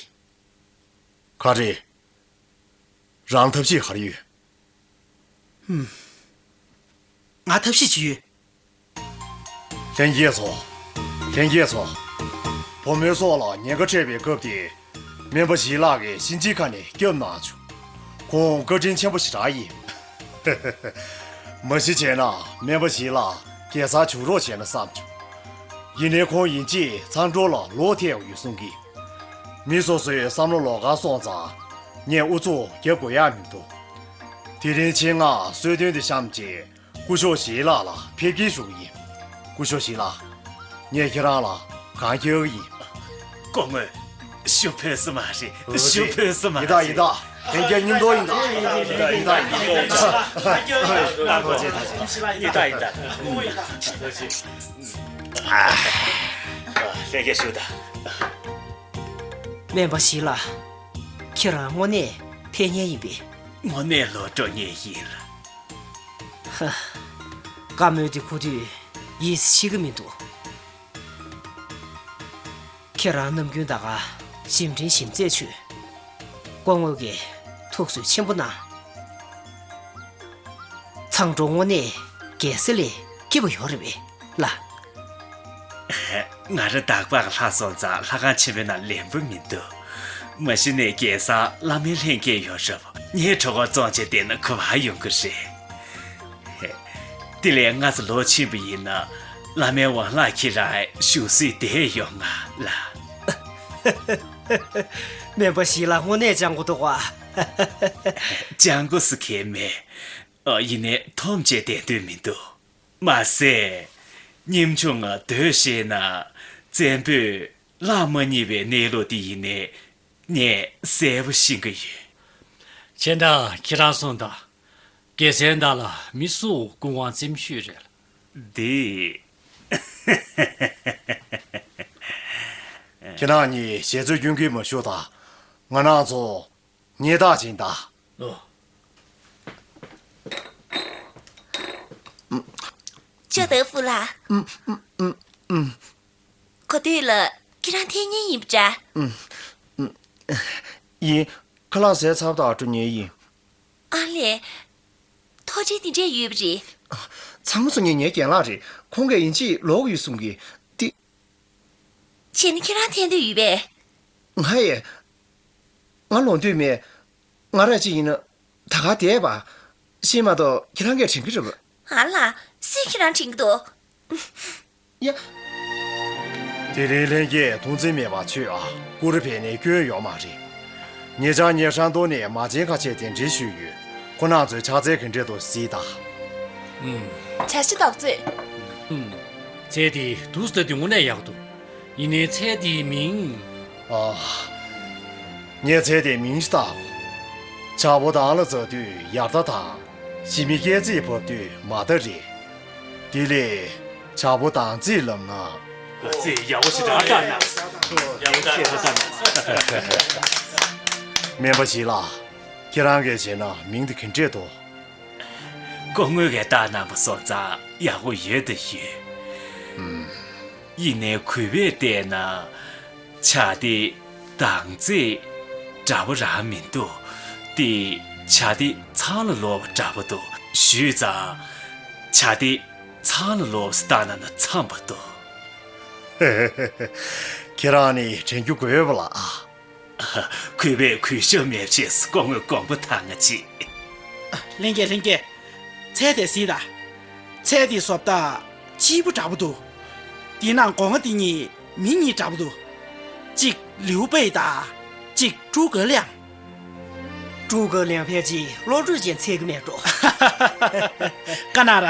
ག་རེ། རང་ཐབས་ཤེས་ག་རེ་ཡོད། ཧུམ། ང་ཐབས་ཤེས་ཅིག་ཡོད། ལྷན་རྒྱས་ཚོ། ལྷན་རྒྱས་ཚོ། བུ་མོའི་སྲོག་ལ་ཉེན་ཁ་འཕྲད་པའི་སྐབས་དེ། སྨན་པ་ཞི་ལགས་ཀྱིས་གཤིན་རྗེའི་ཁ་ནས་སྐྱབས་གནང་བྱུང་། ཁོང་བཀའ་དྲིན་ཆེན་པོ་ཞེ་དྲག་ཡིན། མ་གཞི་བྱས་ན་སྨན་པ་ཞི་ལགས་རྒྱལ་སར་བྱུག་རོགས་བྱས་ན་བསམ་བྱུང་། ཡིན་ནའི་ཁོང་ཡིན་གཅིག་ཚང་འབྲོག་ལ་ལོག་ཐལ་ཡོད་གསུང་གི། མི་སོ་སོའི་བསམ་བློ་ལོགས་ཀ་སོང་ཙང་། ངས་ཨུ་ཚུགས་རྒྱབ་དགོས་ཡག་མི་འདུག་དེ་རིང་ཆེད་མངགས་གསོལ་སྟོན་དེ་བཤམས་རྗེས། སྐུ་ཞབས་ཞི་ལགས་ལ་ཕེབས་སྐྱེལ་ཞུ་གི་ཡིན། སྐུ་ཞབས་ཞི་ལགས། ངས་ཁྱེད་རང་ལ་གང་རྒྱག་གི་ཡིན། སྐུ་ངོ། ཞུ་ཕོད་ས་མ་རེད། ཞུ་ཕོད་ས་མ་རེད། ཡིན་ད་ཡིན་ད། ལྷན་རྒྱས་མཉམ་དུ་ཡིན་ད། ཡིན་ད་ཡིན་ད། ཡིན་ད་ཡིན་ད། ལྷན་རྒྱས་ཞུ་ད། སྨན་པ་ཞི་ལགས། ཁྱེད་རང་དངོས་གནས་ཕེབས་མཁན་ཡིན་པས། དངོས་གནས་ལོག་འགྲོ་མཁན་ཡིན་ལ། ཧ། བཀའ་མོལ་དེ་གོ་དུས་ཡིད་ཆེས་ཀྱི་མི་འདུག་ཁྱེད་རང་ནམ་རྒྱུན་ད་ག་ཞིམ་དྲིན་ཞིམ་རྩེད་བྱོས། སྐུ་ངོ་གིས་ཐུགས་གསོ་ཆེན་པོ་གནང་། ཚང་འབྲོག་དངོས་གནས་རྒྱལ་ས་ལས་སྐྱིད་པོ་ཡོད་རེད་པས་ལ། ང་རང་དག་པ་གི་ལྷག་སོང་ཙང་ལྷ་ཁང་ཆེན་པོའི་ནང་ལེན་པ་མི་འདུག་མ་གཞི་ནས་རྒྱལ་སར་བླ་མའི་ལྷན་རྒྱས་ཡོད་རབས་ངའི་གྲོད་ཁོག་བཙོང་བྱས་བསྡད་ན་ག་པར་ཡོང་གི་རེད། དེ་ལས་སྔ་ས་ལོག་ཕྱིན་པ་ཡིན་ན་བླ་མའི་ཝང་ལགས་ཁྱེད་རང་བཞུགས་སུ་བསྡད་ཡོང་ང་ལ། སྨན་པ་ཞིག་ལ་དངོས་གནས་སྤྱང་པོ་འདུག་ག་སྤྱང་པོ་ཟེར་མཁན་མེད། ཨ། ཡིན་ནའི་འཐོམ་བྱས་བསྡད་འདོད་མི་འདུག་མ་ཟད། ཉམ་ཆུང་ང་སྡོད་ཤེས་ན། བཙན་པོས་གླགས་མ་རྙེད་པའི་གནས་ལུགས་དེ་ཡིན་ནའི། ངས་གསལ་པོ་ཤེས་ཀྱི་ཡོད། བྱས་ན་ཁྱེད་རང་གསུངས་དང་། རྒྱལ་མཚན་བདག་ལ་མི་སུ་སྐུ་དབང་བཙན་ཤོས་རེད། འདི། ཁྱེད་རང་གཉིས་ཞལ་རྩོད་སྐྱོན་གྱི་མ་ཞུ་དང་། ང་རང་ཚོ་ཉེས་རྟགས་ཅིག་ད། ཨོ། ཅོ་ཏེ་ཧྥུ་ལགས། གོ་ཐོས་ལ་ཁྱེད་རང་འཐེན་མཁན་ཡིན་པ་འདྲ། ཡིན། ཁ་ལག་ཟས་ཚར་བ་དང་འགྲོ་མཁན་ཡིན། ཨ་ལས། ཐོག་འདྲ་དེ་འདྲས་ཡོད་པ་རེད། ཚང་མ་ཚོ་ངའི་ངའི་རྒན་ལགས་རེད། ཁོང་གིས་ཡིན་གཅིག་ལོག་ཡོད་གསུང་གི། དེ། བྱས་ན་ཁྱེད་རང་འཐེན་འདོད་ཡོད་པས། ང་ཡི། ང་ལོག་འདོད་མེད། ང་རང་གཅིག་ཡིན་ན། ད་ག་བསྡད་པ། ཤེས་མ་གཏོགས་ཁྱེད་རང་གིས་དྲན་གྱི་རེད་པ། ཨ་ལ། སུས་ཁྱེད་རང་དྲན་གྱི་འདུག་ཡ། དེ་རིང་ལྷན་རྒྱས་ཐུགས་འཛེམ་མེད་པར་མཆོད་ཨ། སྐུ་རུ་ཕེབས་ནས་སྐྱོན་ཡོད་མ་རེད། ཉེ་ཆར་ཉེ་ཧྲན་ཏོ་ནས་མ་བྱན་ཁ་ཆེ་གདན་འདྲེན་ཞུས་ཡོད། ཁོ་རང་ཚོའི་ཕྱག་འཚལ་ག་འདྲས་འདུག་གཟིགས་དང་། ཨུམ། བྱ་ཞིག་དོགས་གཅོད། ཨུམ། ཚལ་དེ་འདུག་ཟེར་དུས་དངོས་གནས་ཡག་འདུག་ཡིན་ནའི་ཚལ་དེའི་མིང་། ཨ། ངས་ཚལ་དེའི་མིང་ཞིག་བཏགས། བྱ་ཕོ་དང་ལ་འཛག་དུས་ཡར་ལྟ་དང་། ཞི་མི་སྐྱེས་རྩིས་ཕབ་དུས་མ་ད་རེད། དེ་ལས་བྱ་ཕོ་དང་རྩིས་ལབ་ན། རྩིས་ཡག་པོ་ཞིག་རག་ད་ན། ཡག་པོ་ཞིག་རག་ད་ན། སྨན་པ་ཞིག་ལ། ཁྱེད་རང་གིས་བྱས་ན་མིང་དེ་ག་འདྲས་འདུག་སྐུ་ངོ་གིས་བཏགས་གནང་པ་སོང་ཙང་ཡག་པོ་ཡོད་དུ་ཡོད། ཡིན་ནའི་གུས་པས་བལྟས་ན། བྱ་དེ་དང་ཚིག་འདྲ་པོ་རང་མི་འདུག་དེ་བྱ་དེ་ཚང་ལ་ལོབས་པ་འདྲ་པོ་འདུག་ཞུས་ཙང་། བྱ་དེ་ཚང་ལ་ལོབས་པ་བཏགས་ན་ན་འཚམས་པ་འདུག་ཁྱེད་རང་ནི་དྲན་རྒྱུ་དགོས་པ་ལ་ཨ། གུས་པས་གུས་ཞབས་མེད་ཅེས་སྐུ་ངོ་དགོངས་པ་དྭངས་ཅིག་ལྷན་རྒྱས་ལྷན་རྒྱས། ཚལ་དེ་གཟིགས་དང་། ཚལ་དེའི་བཟོ་ལྟ་སྐྱིད་པོ་འདྲ་པོ་འདུག་དེའི་ནང་སྒོ་ང་དེ་གཉིས་མིང་གཉིས་འདྲ་པོ་འདུག་གཅིག་ལིའུ་པེ་དང་གཅིག་ཀྲུའུ་གོ་ལིང་། ཀྲུའུ་གོ་ལིང་ཕལ་ཆེར་བློ་གྲོས་ཅན་འཚོལ་གྱི་མེད་འགྲོ། ཀ་ན་ར།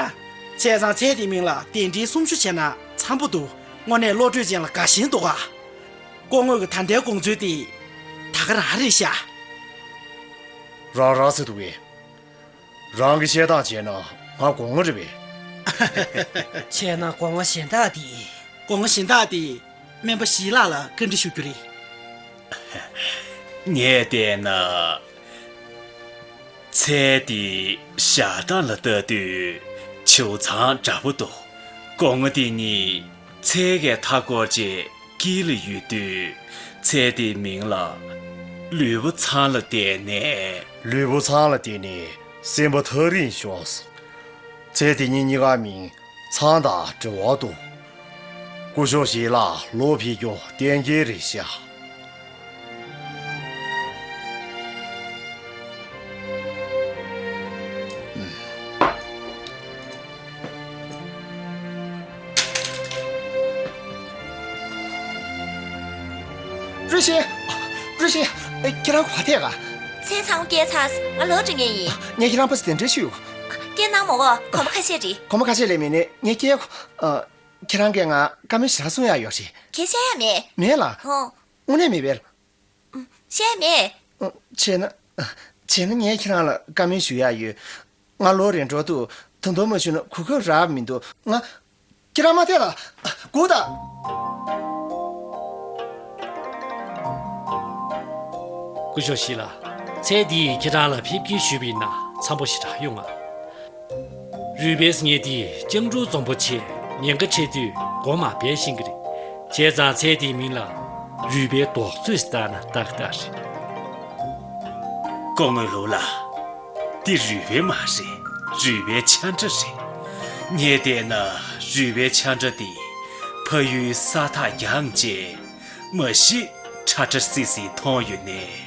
བྱས་ཙང་ཚལ་དེའི་མིང་ལ་གདན་འདྲེན་གསུང་ཞུ་བྱས་ན་འཚམས་པོ་འདུག་དངོས་གནས་བློ་གྲོས་ཅན་ལ་དགའ་ཞེན་འདུག་ག་སྐུ་ངོ་གི་ད་ལྟའི་དགོངས་ཚུལ་དེ་ད་ག་རང་རེད་ཤག་རང་རང་ཟེར་འདུག་གས། རང་གི་བཤད་སྟངས་བྱས་ན་ང་སྒོ་ང་རེད་པས། བྱས་ན་སྒོ་ང་གཞན་དག་དེ། སྒོ་ང་གཞན་དག་དེ་སྨན་པ་ཞི་ལགས་ལ་བཀའ་འདྲི་ཞུ་རྒྱུ་རེད། ངས་བལྟས་ན། ཚལ་དེ་བཞག་སྟངས་ལ་ལྟ་དུས་བྱེའུ་ཚང་འདྲ་པོ་འདུག་སྒོ་ང་དེ་གཉིས་ཚལ་གྱི་མཐའ་སྐོར་གྱི་དཀྱིལ་ལ་ཡོད་དུས་ཚལ་དེའི་མིང་ལ་ལུས་པོ་ཚང་ལ་བརྟེན་ནས། ལུས་པོ་ཚང་ལ་བརྟེན་ནས་སེམས་པ་ཐག་རིང་ཤོར། ཚལ་དེ་གཉིས་གཉིས་ཀ་མིང་ཚང་དང་འབྲེལ་བ་འདུག་སྐུ་ཞབས་ཞིག་ལ་ལོ་ཕེབས་རྒྱུ་གཏན་འཁེལ་རེད་ཤག་རུས་ཤིང་། རུས་ཤིང་། ཁྱེད་རང་ག་པར་ཐད་ག་ཚལ་ཚང་མ་སྐྱེལ་ཚར། ང་ལོག་འགྲོ་མཁན་ཡིན། ངས་ཁྱེད་རང་ཕར་ཚུར་གདན་འདྲེན་ཞུས། སྐྱེལ་གནང་མོ་གོ། གོམ་པ་ཁ་ཤས་རེད། གོམ་པ་ཁ་ཤས་ལས་མེད་ནས་ངས་སྐྱེལ། ཁྱེད་རང་གིས་ང་བཀའ་མོལ་ཞེ་དྲག་གསུང་ཡག་ཡོད་རེད། གལ་བཤད་ཡག་མེད། མེད་ལ། ཧོ། དངོས་གནས་མེད་པས། བཤད་མེད། བྱས་ན། བྱས་ན་ངས་ཁྱེད་རང་ལ་བཀའ་མོལ་ཞུ་ཡག་ཡོད། ང་ལོ་རེ་འགྲོ་དུས་ད་དུང་མ་ཞུས་ན་གོ་སྐབས་རག་མི་འདུག་ང་། ཁྱེད་རང་མ་ཐད་ལ། སྒུག་དང་། སྐུ་ཞབས་ཞིག་ལ། ཚལ་འདིས་ཁྱེད་རང་ལ་ཕེབས་སྐྱེལ་ཞུས་པ་ཡིན་ན་འཚམས་པོ་ཞེ་དྲག་ཡོང་ང་། རུས་སྦལ་ཟེར་མཁན་དེ་སྤྱང་ཕྲུག་འཛོམས་པོ་ཆེ། ཉེན་ཁ་འཕྲད་དུས་མགོ་མར་སྦས་ཤེས་ཀྱི་རེད། བྱས་ཙང་ཚལ་དེའི་མིང་ལ་རུས་སྦལ་རྡོག་བཙོས་བཏགས་ན་ཏག་ཏག་རེད། སྐུ་ངོ་ལུའུ་ལགས། འདི་རུས་སྦལ་མ་རེད། རུས་སྦལ་ཆ་འདྲ་རེད། ངས་བལྟས་ན་རུས་སྦལ་ཆ་འདྲ་དེ་ཕ་ཡུལ་ས་ཐག་རྒྱངས་བྱས། མ་གཞི་ཁྲ་ཁྲ་སིལ་སིལ་མཐོང་ཡོད་ནས།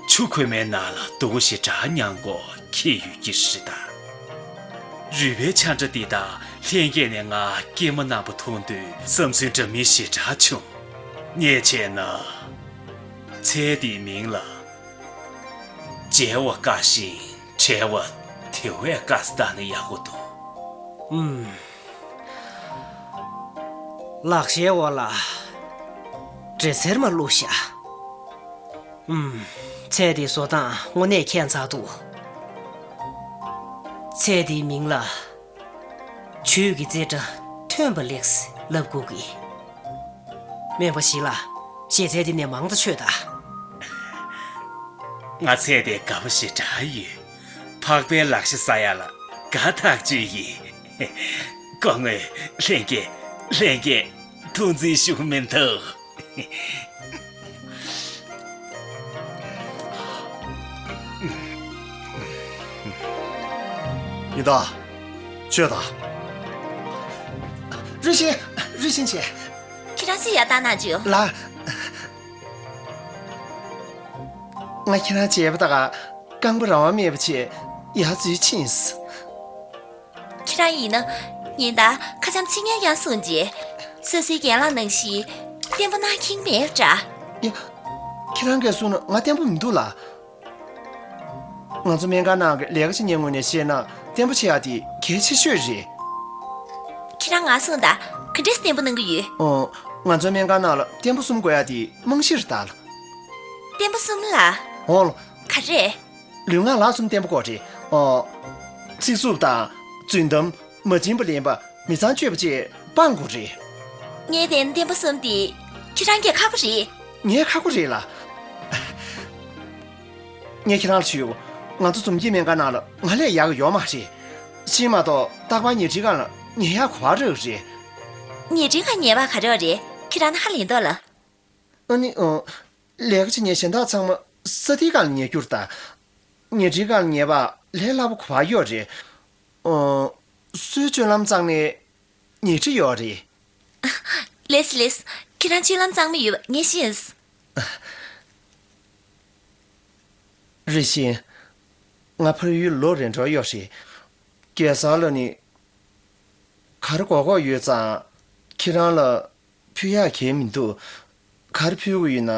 ཆུ་ཁོལ་མའི་ནང་ལ་སྡུག་གུ་ཞེ་དྲག་མྱངས་སྐོར་འཁྱེར་ཡོད་ཀྱི་རེད་ད། རུས་སྦལ་ཆ་འདྲ་འདི་དག་ལྷན་རྒྱས་ནས་ང་སྐྱེས་མ་རྣམ་པ་མཐོང་དུས་བསམ་ཚུལ་འདྲ་མིན་ཞེ་དྲག་བྱུང་། ངས་བྱས་ན། ཚལ་འདིའི་མིང་ལ། མཇལ་བ་དཀའ་ཞིང་བྲལ་བ་དེ་བས་དཀའ་ས་བཏགས་ན་ཡག་པོ་འདུག་ཨུམ། ལག་ཤེས་འོག་ལ་འདྲེ་སེར་མ་བླུགས་ཤག་ཨུམ། ཚལ་དེའི་བཟོ་སྟངས་དངོས་གནས་ཁྱད་མཚར་འདུག་ཚལ་དེའི་མིང་ལ་ཆོས་ཀྱི་རྩེ་གྲ་ཐོན་པ་ལེགས་ལབ་དགོས་ཀྱི། སྨན་པ་ཞི་ལ། ཞལ་ཚལ་འདི་ནས་མང་དུ་མཆོད་དང་། ང་ཚལ་དེ་དགའ་པོ་ཞེ་དྲག་ཡོད། འཕགས་པའི་ལག་ཤ་ཟ་ཡ་ལ་དགའ་ཐག་ཆོད་ཡིན། སྐུ་ངོ། ལྷན་རྒྱས། ལྷན་རྒྱས། ཐུགས་འཛིན་ཞུ་མི་འདུག་ཡིན་ད། ཆོས་དང་། རུས་ཤིན། རུས་ཤིན་ཆེ། ཁྱེད་རང་ཚོས་ཡར་བཏང་གནང་རྒྱུ། ལགས། ང་ཁྱེད་རང་བྱས་པ་དག་རྐང་པ་རང་དབང་མེད་པ་བྱས་ཡར་འཛུལ་ཕྱིན་སོང་། ཁྱེད་རང་ཡིན་ན། ཉིན་ལྟར་ཁ་འཆམ་ཚིག་ངན་ཡང་གསུང་རྗེས། སོ་སོའི་རྒན་ལགས་ནང་བཞིན་བརྟན་པོ་གནང་མཁན་མེད་པ་འདྲ། ཡ། ཁྱེད་རང་གིས་གསུངས་ན་ང་བརྟན་པོ་མི་འདུག་ལ། ང་ཚོ་སྨན་ཁང་ནང་གི་ལས་ཀ་བྱེད་མཁན་ངོས་ནས་བཤད་ན་བརྟན་པོ་བྱེད་ཡག་དེ་གལ་ཆེ་ཤོས་རེད། ཁྱེད་རང་ང་གསུངས་དང་། ག་འདྲས་བརྟན་པོ་གནང་གི་ཡོད། ཨོ། ང་ཚོའི་སྨན་ཁང་ནང་ལ་བརྟན་པོ་གསུམ་དགོས་ཡག་དེ་རྨང་གཞི་རེད་ད་ལ། བརྟན་པོ་གསུམ་ལ། འོང་ལ། ག་རེ། ལུས་ངག་ལག་གསུམ་བརྟན་པོ་དགོས་རེད། ཨོ། ཚིག་རྩུབ་དང་། རྫུན་གཏམ། མ་བྱིན་པ་ལེན་པ། མི་ཚངས་སྤྱོད་པ་བཅས་སྤང་དགོས་རེད། ངས་བལྟས་ན་བརྟན་པོ་གསུམ་དེ་ཁྱེད་རང་གིས་ཁག་པོ་རེད། ངས་ཁག་པོ་རེད་ལ། ངས་ཁྱེད་རང་ལ་ཞུས། ང་ཚོ་འཛོམས་སྐྱིད་སྨན་ཁང་ནང་ལ་ང་ལས་ཡག་གི་ཡོད་མ་རེད། ཤི་མ་གཏོགས་རྟག་པར་ཉལ་ཁྲིའི་སྒང་ལ་ཉལ་ཡག་གོ་བ་རག་གི་རེད། ཉལ་ཁྲིའི་སྒང་ཉལ་བ་ག་རེ་རེད། ཁྱེད་རང་ནི་ཧ་ལས་འདུག་ལ། ཨ་ནི། ཨ། ལས་ཀ་བྱེད་མཁན་གཞན་དག་ཚང་མ་ས་ཐིག་སྒང་ལ་ཉལ་རྒྱུ་རེད་ད། ཉལ་ཁྲིའི་སྒང་ལ་ཉལ་བ་ལས་སླ་པོ་གོ་བ་ཡོད་རེད། ཨོ། སུའི་སྤྱོད་ལམ་གཙང་མའི་ཉལ་ཁྲི་ཡོད་རེད། ལེས་ལེས། ཁྱེད་རང་སྤྱོད་ལམ་གཙང་མ་ཡོད་པ་ངས་ཤེས། རེ་ཞིག་ང་ཕ་ཡུལ་ལོ་རེ་འགྲོ་ཡོད་རེད། གེ་སར་ལ་ནི་ག་རེ་དགོས་དགོས་ཡོད་ཙང་ཁྱེད་རང་ལ་ཕུལ་ཡག་གང་ཡང་མི་འདུག་ག་རེ་ཕུལ་དགོས་ཡོད་ན་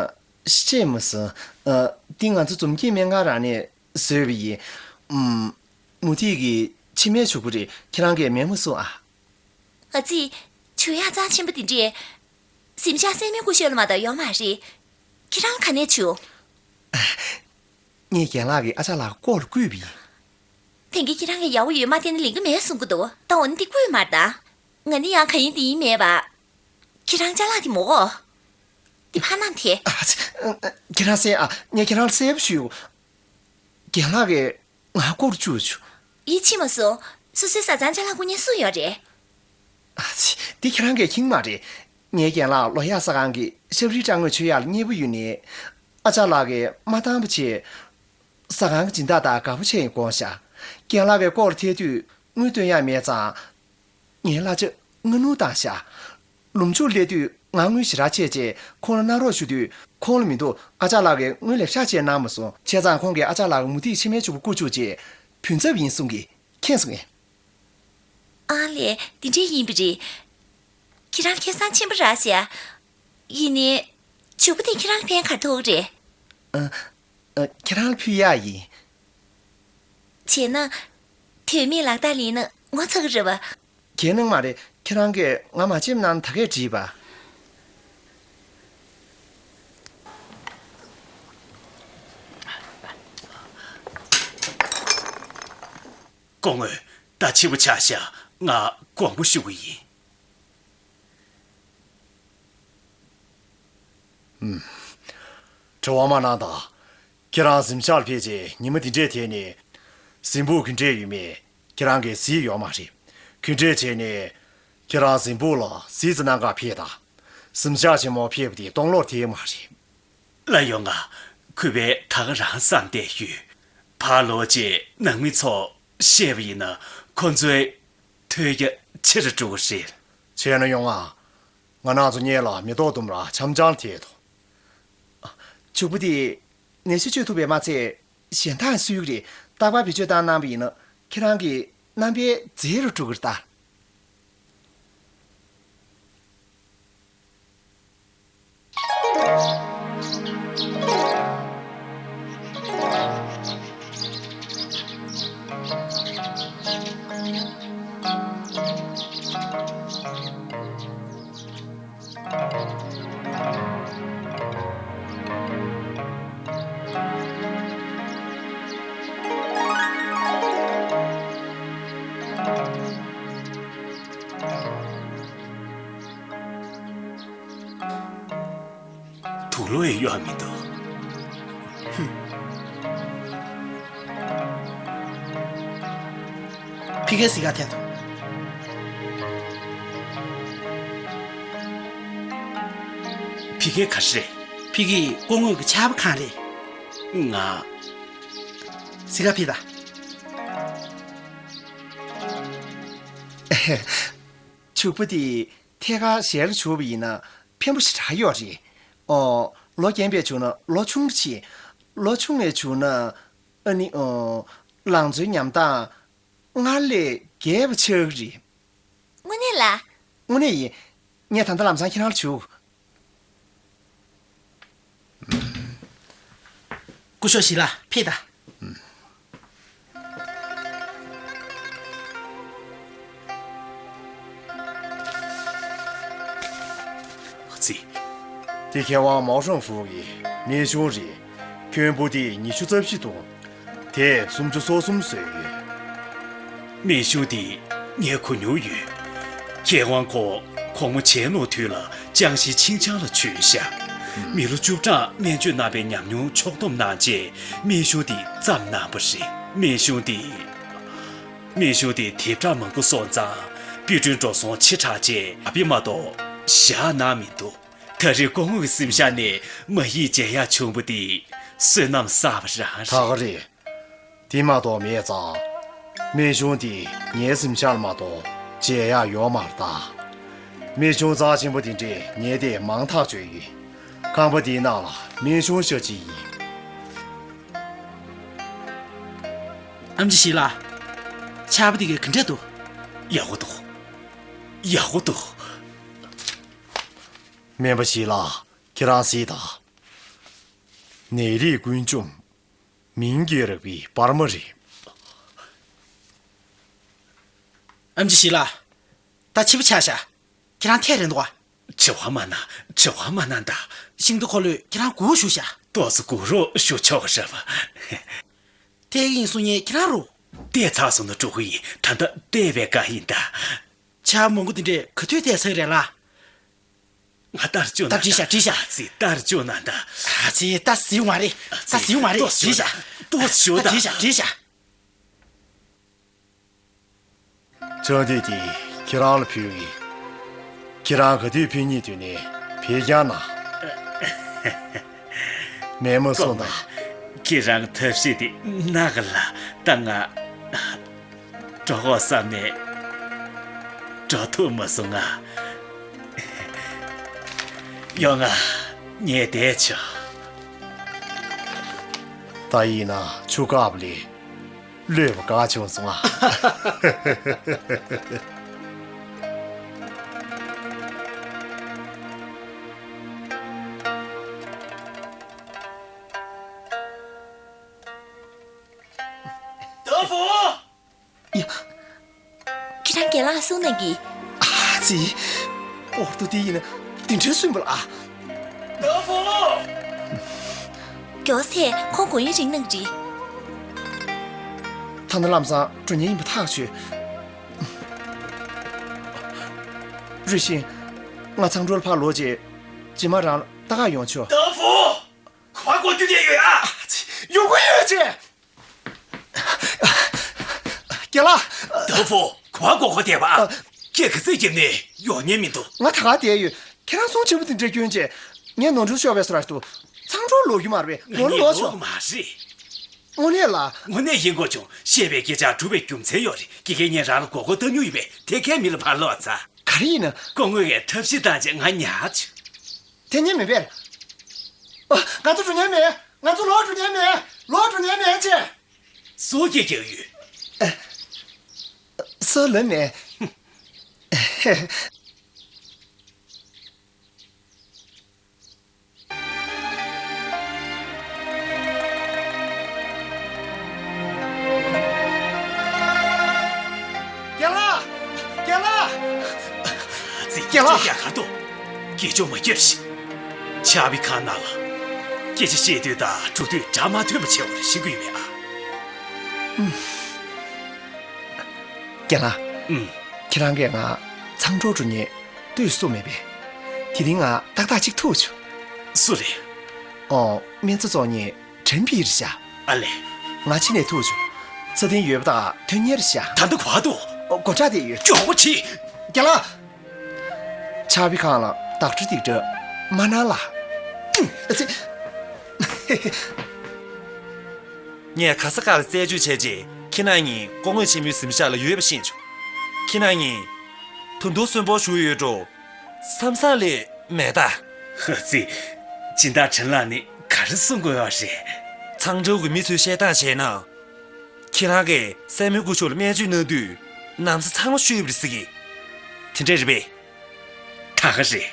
ཤེས་མ་སོང་། ཨ། འདི་ང་ཚོ་འཛོམས་སྐྱིད་སྨན་ཁང་རང་ནས་བཟོས་པ་ཡིན། ཨུམ། མུ་ཏིག་གི་མཆིལ་མའི་བྱུག་པ་རེད། ཁྱེད་རང་གིས་མེད་མ་གསུང་ཨ། ཨ་ཙི། བྱུག་ཡག་རྩ་ཆེན་པོ་དེ་འདྲས། གཟིམ་ཤག་སྲེག་མའི་སྐུ་ཞབས་ལ་མ་གཏོགས་ཡོད་མ་རེད། ཁྱེད་རང་ག་ནས་བྱུང་། ངས་རྒན་ལགས་ཀྱིས་ཨ་ཅག་ལགས་ལྐོག་ལ་བསྐུས་པ་ཡིན། དེང་གི་ཁྱེད་རང་གིས་ཡག་པོ་ཡོད་མ་བལྟས་ན་ལེགས་ཀྱི་མེད་གསུང་གི་འདུག་ད་འོ་ན་འདི་བསྐུས་མ་རེད་ད། ང་ནི་ཡང་ག་ཡིན་འདི་ཡིན་མེད་པ། ཁྱེད་རང་ཅ་ལག་དེ་མོ་གོ། འདི་ཕར་ནང་དེ། ཨ་ཙི། ཁྱེད་རང་གསན་ཨ། ངས་ཁྱེད་རང་ལ་གསལ་པོ་ཞུ། རྒན་ལགས་ཀྱིས་ང་ལྐོག་ལ་བཅུག་བཅུག་ཡིད་ཆེས་མ་སོང་། སོ་སོའི་བཟའ་ཚང་ཅ་ལག་སྐུ་མཉེ་སུ་ཡོད་རེད། ཨ་ཙི། འདི་ཁྱེད་རང་གིས་མཁྱེན་མ་རེད། ངའི་རྒན་ལགས་ལོ་ཡག་ཟ་ཁང་གི་ཤབ་རིའི་སྦྲང་ངོས་མཆོད་ཡག་ལ་མཉེས་པོ་ཡོད་ནི། ཨ་ཅག་ལགས་ཀྱིས་མ་བཏང་བ་བྱས། ཟ་ཁང་གི་སྦྱིན་བདག་དང་དགའ་པོ་བྱས་ཡིན་དགོངས་ཤག་རྒན་ལགས་ཀྱིས་ལྐོག་ལ་ཐད་དུས་དངུལ་སྟོན་ཡག་མེད་ཙང་། ངའི་གླ་ཆ་སྔ་སྣུར་བཏང་ཤག་ལུམ་ཆུར་སླེབས་དུས་ང་དངུལ་ཞེ་དྲག་ཆད་བྱས་ཁོང་ལ་གནང་རོགས་ཞུ་དུས་ཁོང་ལ་མི་འདུག་ཨ་ཅག་ལགས་ཀྱིས་དངུལ་ལེབ་ཤག་ཅིག་གནང་མ་སོང་། བྱས་ཙང་ཁོང་གིས་ཨ་ཅག་ལགས་ཀྱི་མུ་ཏིག་མཆིལ་མའི་བྱུག་པ་བསྐུར་བཅུག་རྗེས་ཕུན་ཚོགས་ཡིན་གསུང་གི། མཁྱེན་སོང་ངས། ཨ་ལས། འདི་འདྲས་ཡིན་པ་རེད། ཁྱེད་རང་ཁེ་བཟང་ཆེན་པོ་རག་ཤག་ཡིན་ནའི། བྱུག་པ་དེ་ཁྱེད་རང་ལ་ཕན་ག་རེ་ཐོགས་རེད། ཨ། ཨ། ཁྱེད་རང་ལ་ཕུལ་ཡག་ཡིན། བྱས་ན། དོན་མེད་ལག་རྟགས་ལེན་ན་ངོ་ཚ་གི་རེད་པ། གལ་གནང་མ་རེད། ཁྱེད་རང་གིས་ང་མ་བྱེམ་ནང་ད་གས་བྲིས་པ། སྐུ་ངོ། ད་འཕྱི་པོ་ཆགས་ཤག་ང་དགོངས་པ་ཞུ་གི་ཡིན། ཨུམ། དྲི་བ་མ་གནང་དང་། ཁྱེད་རང་གཟིམ་ཤག་ལ་ཕེབས་རྗེས་ཉི་མ་འདི་འདྲས་དེ་ནས། གཟིམ་ཕུག་ག་འདྲས་ཡོད་མེད་ཁྱེད་རང་གིས་གཟིགས་ཡོད་མ་རེད། ག་འདྲས་བྱས་ནས། ཁྱེད་རང་གཟིམ་ཕུག་ལ་གཟིགས་ཙམ་གནང་གར་ཕེབས་དང་། གཟིམ་ཤག་ཆེན་མོ་ཕེབས་པ་དེ་སྟོང་ལོར་དེ་མ་རེད། ལགས་ཡོང་ང་། གུས་པས་ད་ག་རང་བསམ་བསྡད་ཡོད། ཕར་ལོག་རྗེས་ནང་མི་ཚོ་བཤད་པ་ཡིན་ན་ཁོ་ཚོའི་ཐོས་རྒྱ་ཆེ་རུ་འགྲོ་གི་རེད། བྱས་ན་ཡོང་ང་། ང་རང་ཚོ་གཉིས་ལ་མེ་ཏོག་ལྡུམ་ར་འཆམ་འཆམ་ལ་ཐད་དོ། བྱུག་པ་དེ་ནད་གཞི་བཅོས་ཐུབ་པས་མ་ཚད་གཞན་དག་སུས་རེད། རྟག་པར་བེད་སྤྱོད་བཏང་གནང་བ་ཡིན་ན་ཁྱེད་རང་གི་རྣམ་པའི་རྫས་རུ་འགྲོ་གི་རེད་ད། དུག་ལོག་ཡང་གཡོག་མི་འདུག་ཕི་ཀའི་གཟིགས་ག་ཐད་དོ། ཕི་ཀའི་ག་རེ་རེད། ཕི་ཀའི་སྐུ་ངོ་གི་ཆར་པ་གང་རེད། ང་། གཟིགས་ག་ཕི་ད། ཕྱུག་པོ་དེ་ཐད་ཀར་ཞལ་ལ་བྱུག་པ་ཡིན་ན་ཕན་པོ་ཞེ་དྲག་ཡོད་རེད། ཨོ། ལོ་རྒན་པས་བྱུག་ན་ལོ་ཆུང་རུ་ཕྱིན། ལོ་ཆུང་བས་བྱུག་ན་ཨ་ནི་ཨོ། ལང་ཚོའི་ཉམས་རྟགས་སྔར་ལས་རྒྱས་པ་ཆགས་ཀྱི་རེད། དངོས་གནས་ལ། དངོས་གནས་ཡིན། ངས་ད་ལྟ་ལམ་སང་ཁྱེད་རང་ལ་བྱུག་སྐུ་ཞབས་ཞི་ལ་ཕེབས་དང་། ཙི། དེ་མཁས་དབང་མའོ་ཧྲང་ཧྥུ་ཡི་སྨན་གཞུང་རེད། ཁྱོན་པོ་དེ་ཉི་ཤུ་རྩ་བཞི་དང་། དེས་སུམ་ཅུ་སོ་གསུམ་བཟོས་ཡོད། སྨན་གཞུང་འདི་ངས་གོ་མྱོང་ཡོད། མཁས་དབང་ཁོ་གོང་མ་བྱས་ནོར་དུས་ལ་ཅང་ཞི་ཆིང་ཆང་ལ་བྱོན་ཤག་མི་ལོ་བཅུ་གྲངས་སྨན་བཅོས་གནང་བའི་ཉམས་མྱོང་ཕྱོགས་བསྡོམས་གནང་རྗེས་སྨན་གཞུང་འདི་བརྩམས་གནང་བ་རེད། སྨན་གཞུང་འདི། སྨན་གཞུང་འདི་དེབ་གྲངས་མང་པོ་སོང་ཙང་དཔེ་སྐྲུན་འགྲོ་སོང་ཆེ་དྲགས་རྗེས་ཨ་པི་མ་གཏོགས་བཞག་གནང་མི་འདུག་ད་རེས་སྐུ་ངོ་གི་གཟིམ་ཤག་ནས་མ་ཡིག་མཇལ་ཡག་བྱུང་བ་དེ་བསོད་ནམས་བསགས་པ་རང་རེད། ད་ག་རེད། དེ་མ་གཏོགས་མེད་ཙང་། སྨན་གཞུང་དེ་ངའི་གཟིམ་ཤག་ལ་མ་གཏོགས་མཇལ་ཡག་ཡོད་མ་རེད་ད། སྨན་གཞུང་རྩ་ཆེན་པོ་དེ་འདྲས་ངས་དེ་མང་ཐག་ཆོད་ཡིན། ཁང་པ་དེའི་ནང་ལ་སྨན་གཞུང་ཤག་ཅིག་ཡིན། ཨེམ་ཆི་ཞི་ལ། ཆར་པ་དེ་ག་ག་འདྲ་འདུག་ཡག་པོ་འདུག་ཡག་པོ་འདུག་སྨན་པ་ཞི་ལ། ཁྱེད་རང་གཟིགས་དང་། ནད་རིགས་ཀུན་འཇོམས། མིང་གི་རགས་པའི་པར་མ་རེད། ཨེམ་ཆི་ཞི་ལ། ད་ཕྱི་པོ་ཆགས་ཤག་ཁྱེད་རང་ཐད་རན་འདུག་ག་བྱ་བ་མ་གནང་། བྱ་བ་མ་གནང་ད། ཤིང་རྟ་འཁོར་ལོས་ཁྱེད་རང་སྒུག་བཞུགས་ཤག་ཏོག་ཙམ་སྒུག་རོགས་ཞུ་ཆོག་གི་རེད་པ། ཐད་ཀྱི་ཡིན་གསུང་མཁན་ཁྱེད་རང་རེད། བལྟས་ཚར་སོང་ན་འགྲོ་གི་ཡིན། ད་ལྟ་བལྟས་པའི་བཀའ་ཡིན་ད། ཆར་མང་པོ་དེ་འདྲས་ག་དུས་བལྟས་ཚར་རེད་ལ། ང་ལྟར་བཅུག་ད་ན་བྲིས་ཤག་བྲིས་ཤག་ཨ་ཙི་ལྟར་བཅུག་ན་ད། ཨ་ཙི་ད་ཟིན་མ་རེད། ད་ཟིན་མ་རེད། ཏོག་ཙམ་བྲིས་ཤག་ཏོག་ཙམ་ཞུ་ད། བྲིས་ཤག་བྲིས་ཤག་ཕྱག་མདུད་དེ་ཁྱེད་རང་ལ་ཕུལ་གི། ཁྱེད་རང་ག་དུས་ཕེབས་སྙིང་འདོད་ནས་ཕེབས་ཀྱང་ན། མེད་མ་སོང་ད། ཁྱེད་རང་ཐབས་ཤེས་དེ་གནང་གི་ལ་ད་ང་། འགྲོ་དགོས་བསམ་ནས་འགྲོ་ཐུབ་མ་སོང་ང་། ཡོང་ང་། ངས་བསྡད་ཆོག་ད་ཡིན་ན་ཆུ་བཀག་པ་ལས་གློད་པ་དགའ་བྱུང་སོང་ང་། ཏོ་ཧྥུ། ཡ། ཁྱེད་རང་རྒན་ལགས་གསུང་གནང་གི། ཨ་ཙི། ཨོར་ཏོ་དེ་ཡིན་ན་དེ་འདྲའི་སུན་པོ་ལ། ཏོ་ཧྥུ། མགྱོགས་སེ་ཁོང་དགོང་ཡུན་རིང་གནང་གི་རེད། ད་ནི་ལམ་སང་འགྲོ་མཁན་ཡིན་པ་ཐག་ཆོད། རུས་ཤིང་། ང་ཚང་ཀྲོའུ་ལ་ཕར་ལོག་རྗེས། རྗེས་མ་རང་ལ་ལྟ་ག་ཡོང་ཆོག་ཏོ་ཧྥུ། ག་པར་འགྲོ་རྒྱུ་བསྡད་ཡོད་ཨ། ཨ་ཙི། ཡོང་གི་ཡོད་ཅེ། རྒན་ལགས། ཏོ་ཧྥུ། ག་པར་སྒུག་ག་བསྡད་པ། ཨ། ཁྱེད་ག་ཚོད་བརྒྱབ་ནས་ཡོང་མཁན་མི་འདུག་ང་ད་ག་བསྡད་ཡོད། ཁྱེད་རང་ཚོང་ཆེན་པོ་དེ་འདྲ་སྐྱོན་བྱས། ངས་ནོར་འཁྲུལ་ཤོར་བས་སོ་ར་འདུག་ཚང་འགྲོ་ལོག་རྒྱུ་མ་རེད་པས། ང་ནོར་ལོག་ཆོག་མ་རེད། དངོས་གནས་ལ། དངོས་གནས་ཡིན་དགོས་བྱུང་། བཤད་པའི་སྐད་ཆ་གྲུབ་པའི་རྒྱུ་མཚན་ཡོད་རེད། དགེ་རྒན་ངས་རང་ལ་མགོ་སྐོར་བཏང་མྱོང་ཡོད་པས། དེ་གས་མི་ལ་ཕར་ལོག་ཚར། ག་རེ་ཡིན་ན། སྐུ་ངོ་ངས་ཐབས་ཤེས་བཏང་བྱས་ང་ཉར་བྱུང་། དེ་ཉིད་མིན་པས། ཨ། ང་ཚོ་འགྲོ་མཁན་མེད། ང་ཚོ་ལོག་འགྲོ་མཁན་མེད། ལོག་འགྲོ་མཁན་མེད་ཅེས། སོ་སྐྱེ་རྒྱག་ཡོད། སོ་ལོན་མེད། རྒན་ལགས། རྒན་ལགས། ཙི། རྒན་ལགས། ཡ་གར་དོ། སྐད་ཅོར་མ་རྒྱབ་ཤིག་ཆར་པའི་ཁ་ནང་ལ། སྐད་ཆ་བཤད་དུས་དང་འགྲོ་དུས་སྒྲ་མ་ཐོས་པ་བྱེད་པར་ཤེས་ཀྱི་ཡོད་པས་ཨ། རྒན་ལགས། ཨུམ། ཁྱེད་རང་གིས་ང་ཚང་ཀྲོའུ་འགྲོ་མཁན་ལྟོས་སུ་མེད་པས། དེ་རིང་ང་ཏག་ཏག་ཅིག་ཐུག་བྱུང་། སུ་རེད། ཨོ། སྨན་རྩྭ་བཙོང་མཁན་ཁྲེན་པི་རེད་ཤག་ཨ་ལས། ང་ཕྱི་ནས་ཐུག་བྱུང་། རྩ་དོན་ཡོད་པ་དང་དོན་གཉེར་ཤག་ད་ལྟ་ག་པར་འདུག་ཨོ། སྒོ་འགྲམ་དེར་ཡོད། མགྱོགས་པོ་ཁྲིད། རྒན་ལགས། ཕྱག་དཔེ་ཁང་ལ་ཌོག་ཊར་སྡིག་སྒྲིབ་མ་གནང་ལ། ཨ་ཙི། ངས་ག་ས་ག་ལ་རྩད་གཅོད་བྱས་རྗེས་ཁྱེད་རང་གཉིས་སྐུ་ངོ་ཆེན་མོའི་གཟིམ་ཤག་ལ་ཡོད་པ་ཤེས་བྱུང་། ཁྱེད་རང་གཉིས་ད་དུང་གསོན་པོ་བཞུགས་ཡོད་འགྲོ་བསམ་བསམ་ལས་མེད་ད། ཨ་ཙི། སྦྱིན་བདག་ཁྲེན་ལགས་ནི་ག་རེ་གསུང་དགོས་པ་རེད། ཚང་ཀྲོའུ་གི་མི་ཚོས་བཤད་སྟངས་བྱས་ན། ཁྱེད་རང་གིས་སྲས་མོའི་སྐུ་ཞབས་ལ་སྨན་བཅོས་གནང་དུས་ན་བཟའ་ཚང་མ་བཤུས་པ་རེད་ཟེར་གི། དེ་འདྲ་རེད་པས། ད་ག་རེད།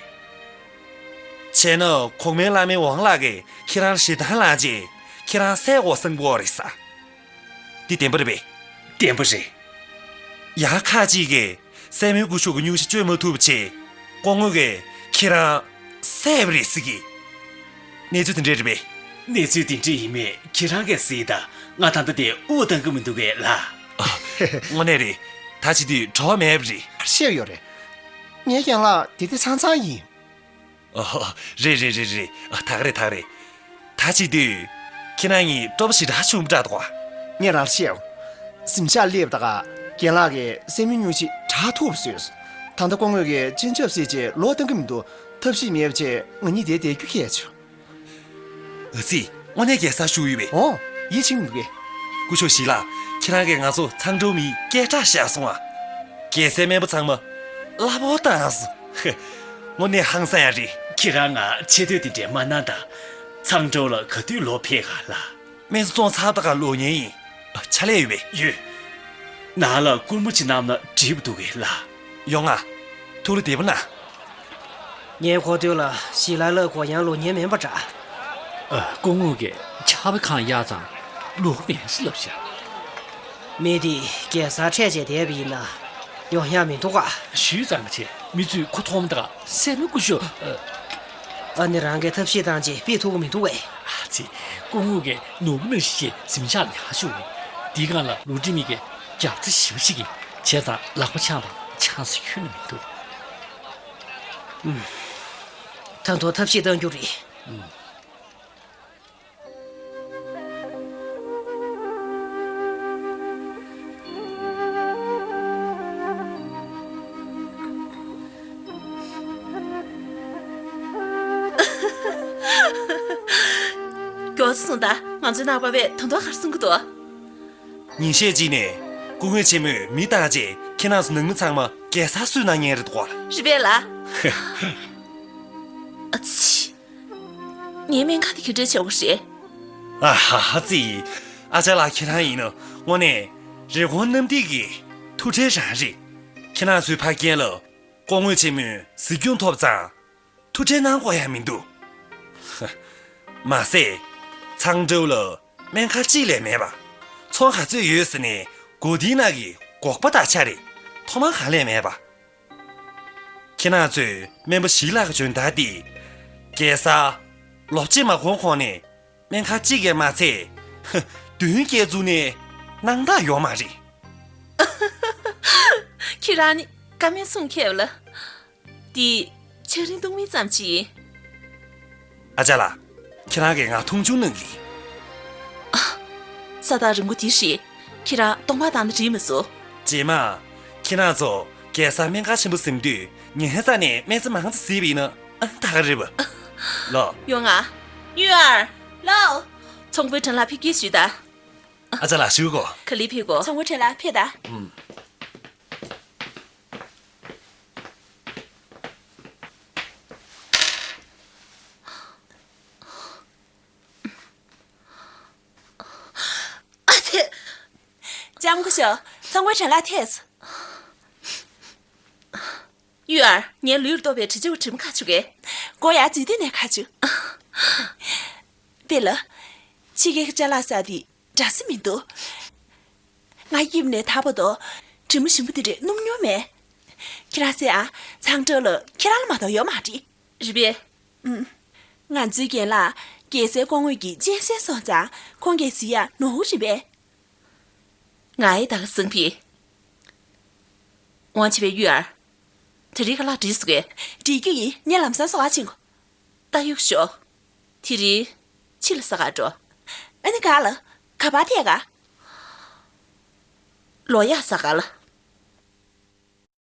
བྱས་ན་གོང་མའི་བླ་མའི་ཝང་ལགས་ཀྱིས་ཁྱེད་རང་ལ་ཞེ་སྡང་ལངས་རྗེས་ཁྱེད་རང་བསད་དགོས་བསམ་གྱི་ཡོད་རེད་ཟེར། འདི་བདེན་པ་རེད་པས། བདེན་པ་རེད། ཡང་ཁ་ཅིག་གིས་སྲས་མོའི་སྐུ་ཞབས་ཀྱི་སྙུང་གཞི་བཅོས་མ་ཐུབ་པ་བྱས་སྐུ་ངོ་གིས་ཁྱེད་རང་བསད་པ་རེད་ཟེར་གི། གནས་ཚུལ་དེ་འདྲ་རེད་པས། གནས་ཚུལ་དེ་འདྲ་ཡིན་མིན་ཁྱེད་རང་གིས་གཟིགས་དང་། ང་ད་ལྟ་དེ་དབུགས་གཏོང་གི་མི་འདུག་གས་ལགས། དངོས་གནས་རེད། ད་བྱེད་དུས་བྲོ་བ་མེད་པ་རེད། ཤེས་ཡོད་རེད། ངའི་རྒན་ལགས་དེ་དེ་ཚང་ཚང་ཡིན། ཨོ། རེད་རེད་རེད་རེད། ད་ག་རེད་ད་ག་རེད། ད་བྱེད་དུས་ཁྱེད་རང་གཉིས་སྤྲོ་པོ་ཞེ་དྲག་བྱུང་པ་འདྲ་འདུག་ག་ངས་རང་ཤེས། གཟིམ་ཤག་སླེབས་ད་ག་རྒན་ལགས་ཀྱིས་སྲས་མོའི་སྙུང་གཞི་དྲག་ཐུབ་བཟོས། ད་ལྟ་སྐུ་ངོ་གིས་སྤྱི་ཁྱབ་བསད་རྗེས་ལོག་གཏོང་གི་མི་འདུག་ཐབས་ཤེས་མེད་པ་བྱས་ང་གཉིས་དེར་བསྡད་རྒྱུ་ཁེལ་བྱུང་། ཨ་ཙི། དངོས་གནས་རྒྱལ་སར་བཞུགས་ཡོད་པས། ཨོ། ཡིད་ཆེས་མི་འདུག་གས། སྐུ་ཞབས་ཞི་ལགས། ཁྱེད་རང་གིས་ང་ཚོ་ཚང་ཀྲོའུ་མིའི་སྐད་གྲགས་བཞག་སོང་ཨ། རྒྱལ་སའི་སྨན་པ་ཚང་མ་གླ་ཕོགས་བཏང་སོང་། ཧེ། དངོས་གནས་ཧང་སང་ཡ་རེད། ཁྱེད་རང་ང་ཆེ་བསྟོད་དེ་འདྲས་མ་གནང་དང་། ཚང་ཀྲོའུ་ལ་ག་དུས་ལོག་ཕེབས་ག་ལགས། སྨན་རྩྭ་བཙོང་ཚར་ད་ག་ལོག་མཁན་ཡིན། ཕྱག་ལས་ཡོད་པས། ཡོད། ནང་ལ་སྐུལ་མ་ཅིག་གནང་ན་འགྲིག་པ་འདུག་གས་ལགས། ཡོང་ང་། ཐུགས་ལ་བདེ་པོ་གནང་། ངའི་གོ་ཐོས་ལ་ཞི་ལ་ལགས་ཁོ་ཡང་ལོག་མཁན་མིན་པ་འདྲ། ཨ། སྐུ་ངོ་གིས་ཕྱག་དཔེ་ཁང་གཡར་ཙང་ལོག་མེད་ཟེར་ལབ་ཤག་མི་དེ་རྒྱལ་སར་འཕྲད་བྱས་བསྡད་པ་ཡིན་ན་ཡོང་ཡག་མི་འདུག་ག་ཞུས་ཙང་ང་ཚོས་མི་ཚོས་ཁོ་མཐོང་མ་ཐག་སྲས་མོ་སྐུ་ཞབས། ཨ། ཨ་ནི་རང་གིས་ཐབས་ཤེས་བཏང་རྗེས་ཕེབས་ཐུབ་ཀྱི་མི་འདུག་གས། ཨ་ཙི། སྐུ་ངོ་གིས་ནོར་བུ་ནང་བཞིན་གཟིམ་ཤག་ལ་ཡར་ཞུགས། དེའི་སྒང་ལ་ལུའུ་ཀྲིན་མི་གིས་རྒྱབ་རྩ་ཞེ་པོ་ཅིག་གིས་བྱས་ཙང་ལག་པ་འཆང་བ་ཆང་ས་ཁྱོན་ནས་མི་འདུག་ཨུམ། ད་དུང་ཐབས་ཤེས་གཏང་རྒྱུ་རེད། ཨུམ། མགྱོགས་ཙམ་སོང་ད། ང་ཚོའི་ནང་པ་བས་དོན་དག་ག་རེ་གསུང་གི་འདུག་ཉིན་ཤས་གཅིག་ནས་སྐུ་ངོ་ཆེན་མོས་མི་བཏང་རྗེས་ཁྱེད་རང་ཚོ་ནང་མི་ཚང་མ་རྒྱལ་སར་བསུ་གནང་མཁན་རེད་འདུག་ག་རེད་པས་ལགས། ཨ་ཙི། ངའི་སྨན་ཁང་དེ་ག་འདྲ་བྱེད་དགོས་རེད། ཨ་ཧ་ཧ་ཙི། ཨ་ཅག་ལགས་ཁྱེད་རང་ཡིན་ན་དངོས་གནས་རི་ཀོན་གནམ་ཐིག་གི་ཐུགས་ཁྲལ་རང་རེད། ཁྱེད་རང་ཚོའི་ཕ་རྒན་ལ་སྐུ་ངོ་ཆེན་མོས་གཟིགས་སྐྱོང་ཐོབ་ཙང་། ཐུགས་ཁྲལ་གནང་དགོས་ཡ་མི་འདུག་མ་ཟད། ཚང་ཀྲོའུ་ལ་སྨན་ཁང་གཅིག་ལས་མེད་པ། ཚོང་ག་ཚོད་ཡོད་ཟེར་ནས་སྒོ་དེའི་ནང་གི་སྒོག་པ་དང་ཆ་རེ་ཐོག་མར་གང་ལས་མེད་པ། ཁྱེད་རང་ཚོས་སྨན་པ་ཞི་ལགས་ཀྱི་འཇོན་ཐང་དེ། རྒྱལ་སར་ལོ་གཅིག་མ་འགོར་གོང་ནས་སྨན་ཁང་གཅིག་གིས་མ་ཚད། བདུན་བསྐྱལ་བཙུགས་ནས་གནང་ཐབས་ཡོད་མ་རེད། ཁྱེད་རང་ནི་བཀའ་མོལ་གསུང་མཁས་པ་ལ། འདི་ཕྱག་རིང་གཏོང་མིན་ཙམ་ཅིག་ཡིན། ཨ་ཅག་ལགས། ཁྱེད་རང་གིས་ང་མཐོང་ཆུང་གནང་གི། ས་ཐག་རིང་པོ་འདི་རེད། ཁྱེད་རང་གདོང་པ་བཏང་ན་འགྲིག་མི་སོང་། རྗེས་མ། ཁྱེད་རང་ཚོ་རྒྱལ་སར་སྨན་ཁང་ཆེན་པོ་གཟིམ་དུས་ཉི་ཧེ་ས་ནས་སྨན་རྩྭ་མང་ཙམ་གཟིགས་པ་ཡིན་ན་ཨ་ད་ག་རེད་པ། ལོ། ཡོང་ང་། གཡུ་ཡར། ལོ། ཚོང་དཔོན་ཁྲེན་ལགས་ཕེབས་སྐད་ཞུས་དང་། ཨ་ཅག་ལགས་ཞུ་གོ། ག་ལེར་ཕེབས་གོ། ཚོང་དཔོན་ཁྲེན་ལགས་ཕེབས་དང་། ཨུམ། ཨ་ཙི། ལྕམ་སྐུ་ཞབས། ཚོང་དཔོན་ཁྲེན་ལགས་ཐད་སོང་། གཡུ་ཡར། ངའི་ལུས་ལ་གཏོགས་པའི་དྲི་ཆབ་ཀྱི་དྲི་མ་ཁ་བཅུག་གས། མགོ་ཡང་རྫིག་མདུད་ནས་ཁ་བཅུག་པེ་ལ། ཕྱི་རྒྱལ་གྱི་ཅ་ལག་ཟ་དེ་འདྲ་ས་མི་འདུག་ང་དབྱིབས་ནས་ཐར་པ་དང་། དྲི་མ་ཞིམ་པོ་དེ་འདྲས་སྣོམ་མྱོང་མེད། ཁྱེད་རང་ཟེར་ཨ། ཚང་ཀྲོའུ་ལ་ཁྱེད་རང་ལ་མ་གཏོགས་ཡོད་མ་རེད། རེད་པས། ཨུམ། ང་ཚོའི་རྒན་ལགས་རྒྱལ་སའི་སྐུ་ངོ་གི་གཅན་གཟན་སོང་ཙང་ཁོང་གིས་ཟེར་ཡ་ནོར་བུ་རེད་པས། ང་ཨེ་ད་ག་སང་ཕི། ཝང་ཆི་པའི་གཡུ་ཨར། དེ་རིང་ཁ་ལག་འགྲིག་སོང་གས། འགྲིག་རྒྱུ་ཡིན། ངས་ལམ་སང་སོ་ག་ཕྱིན་གོ། ད་གཡུག་ཞོག་དེ་རིང་ཕྱི་ལ་ས་ག་འགྲོ། ཨ་ནི་ག་ལ། ག་པར་ཐད་ག་ལོ་ཡག་ས་ག་ལ།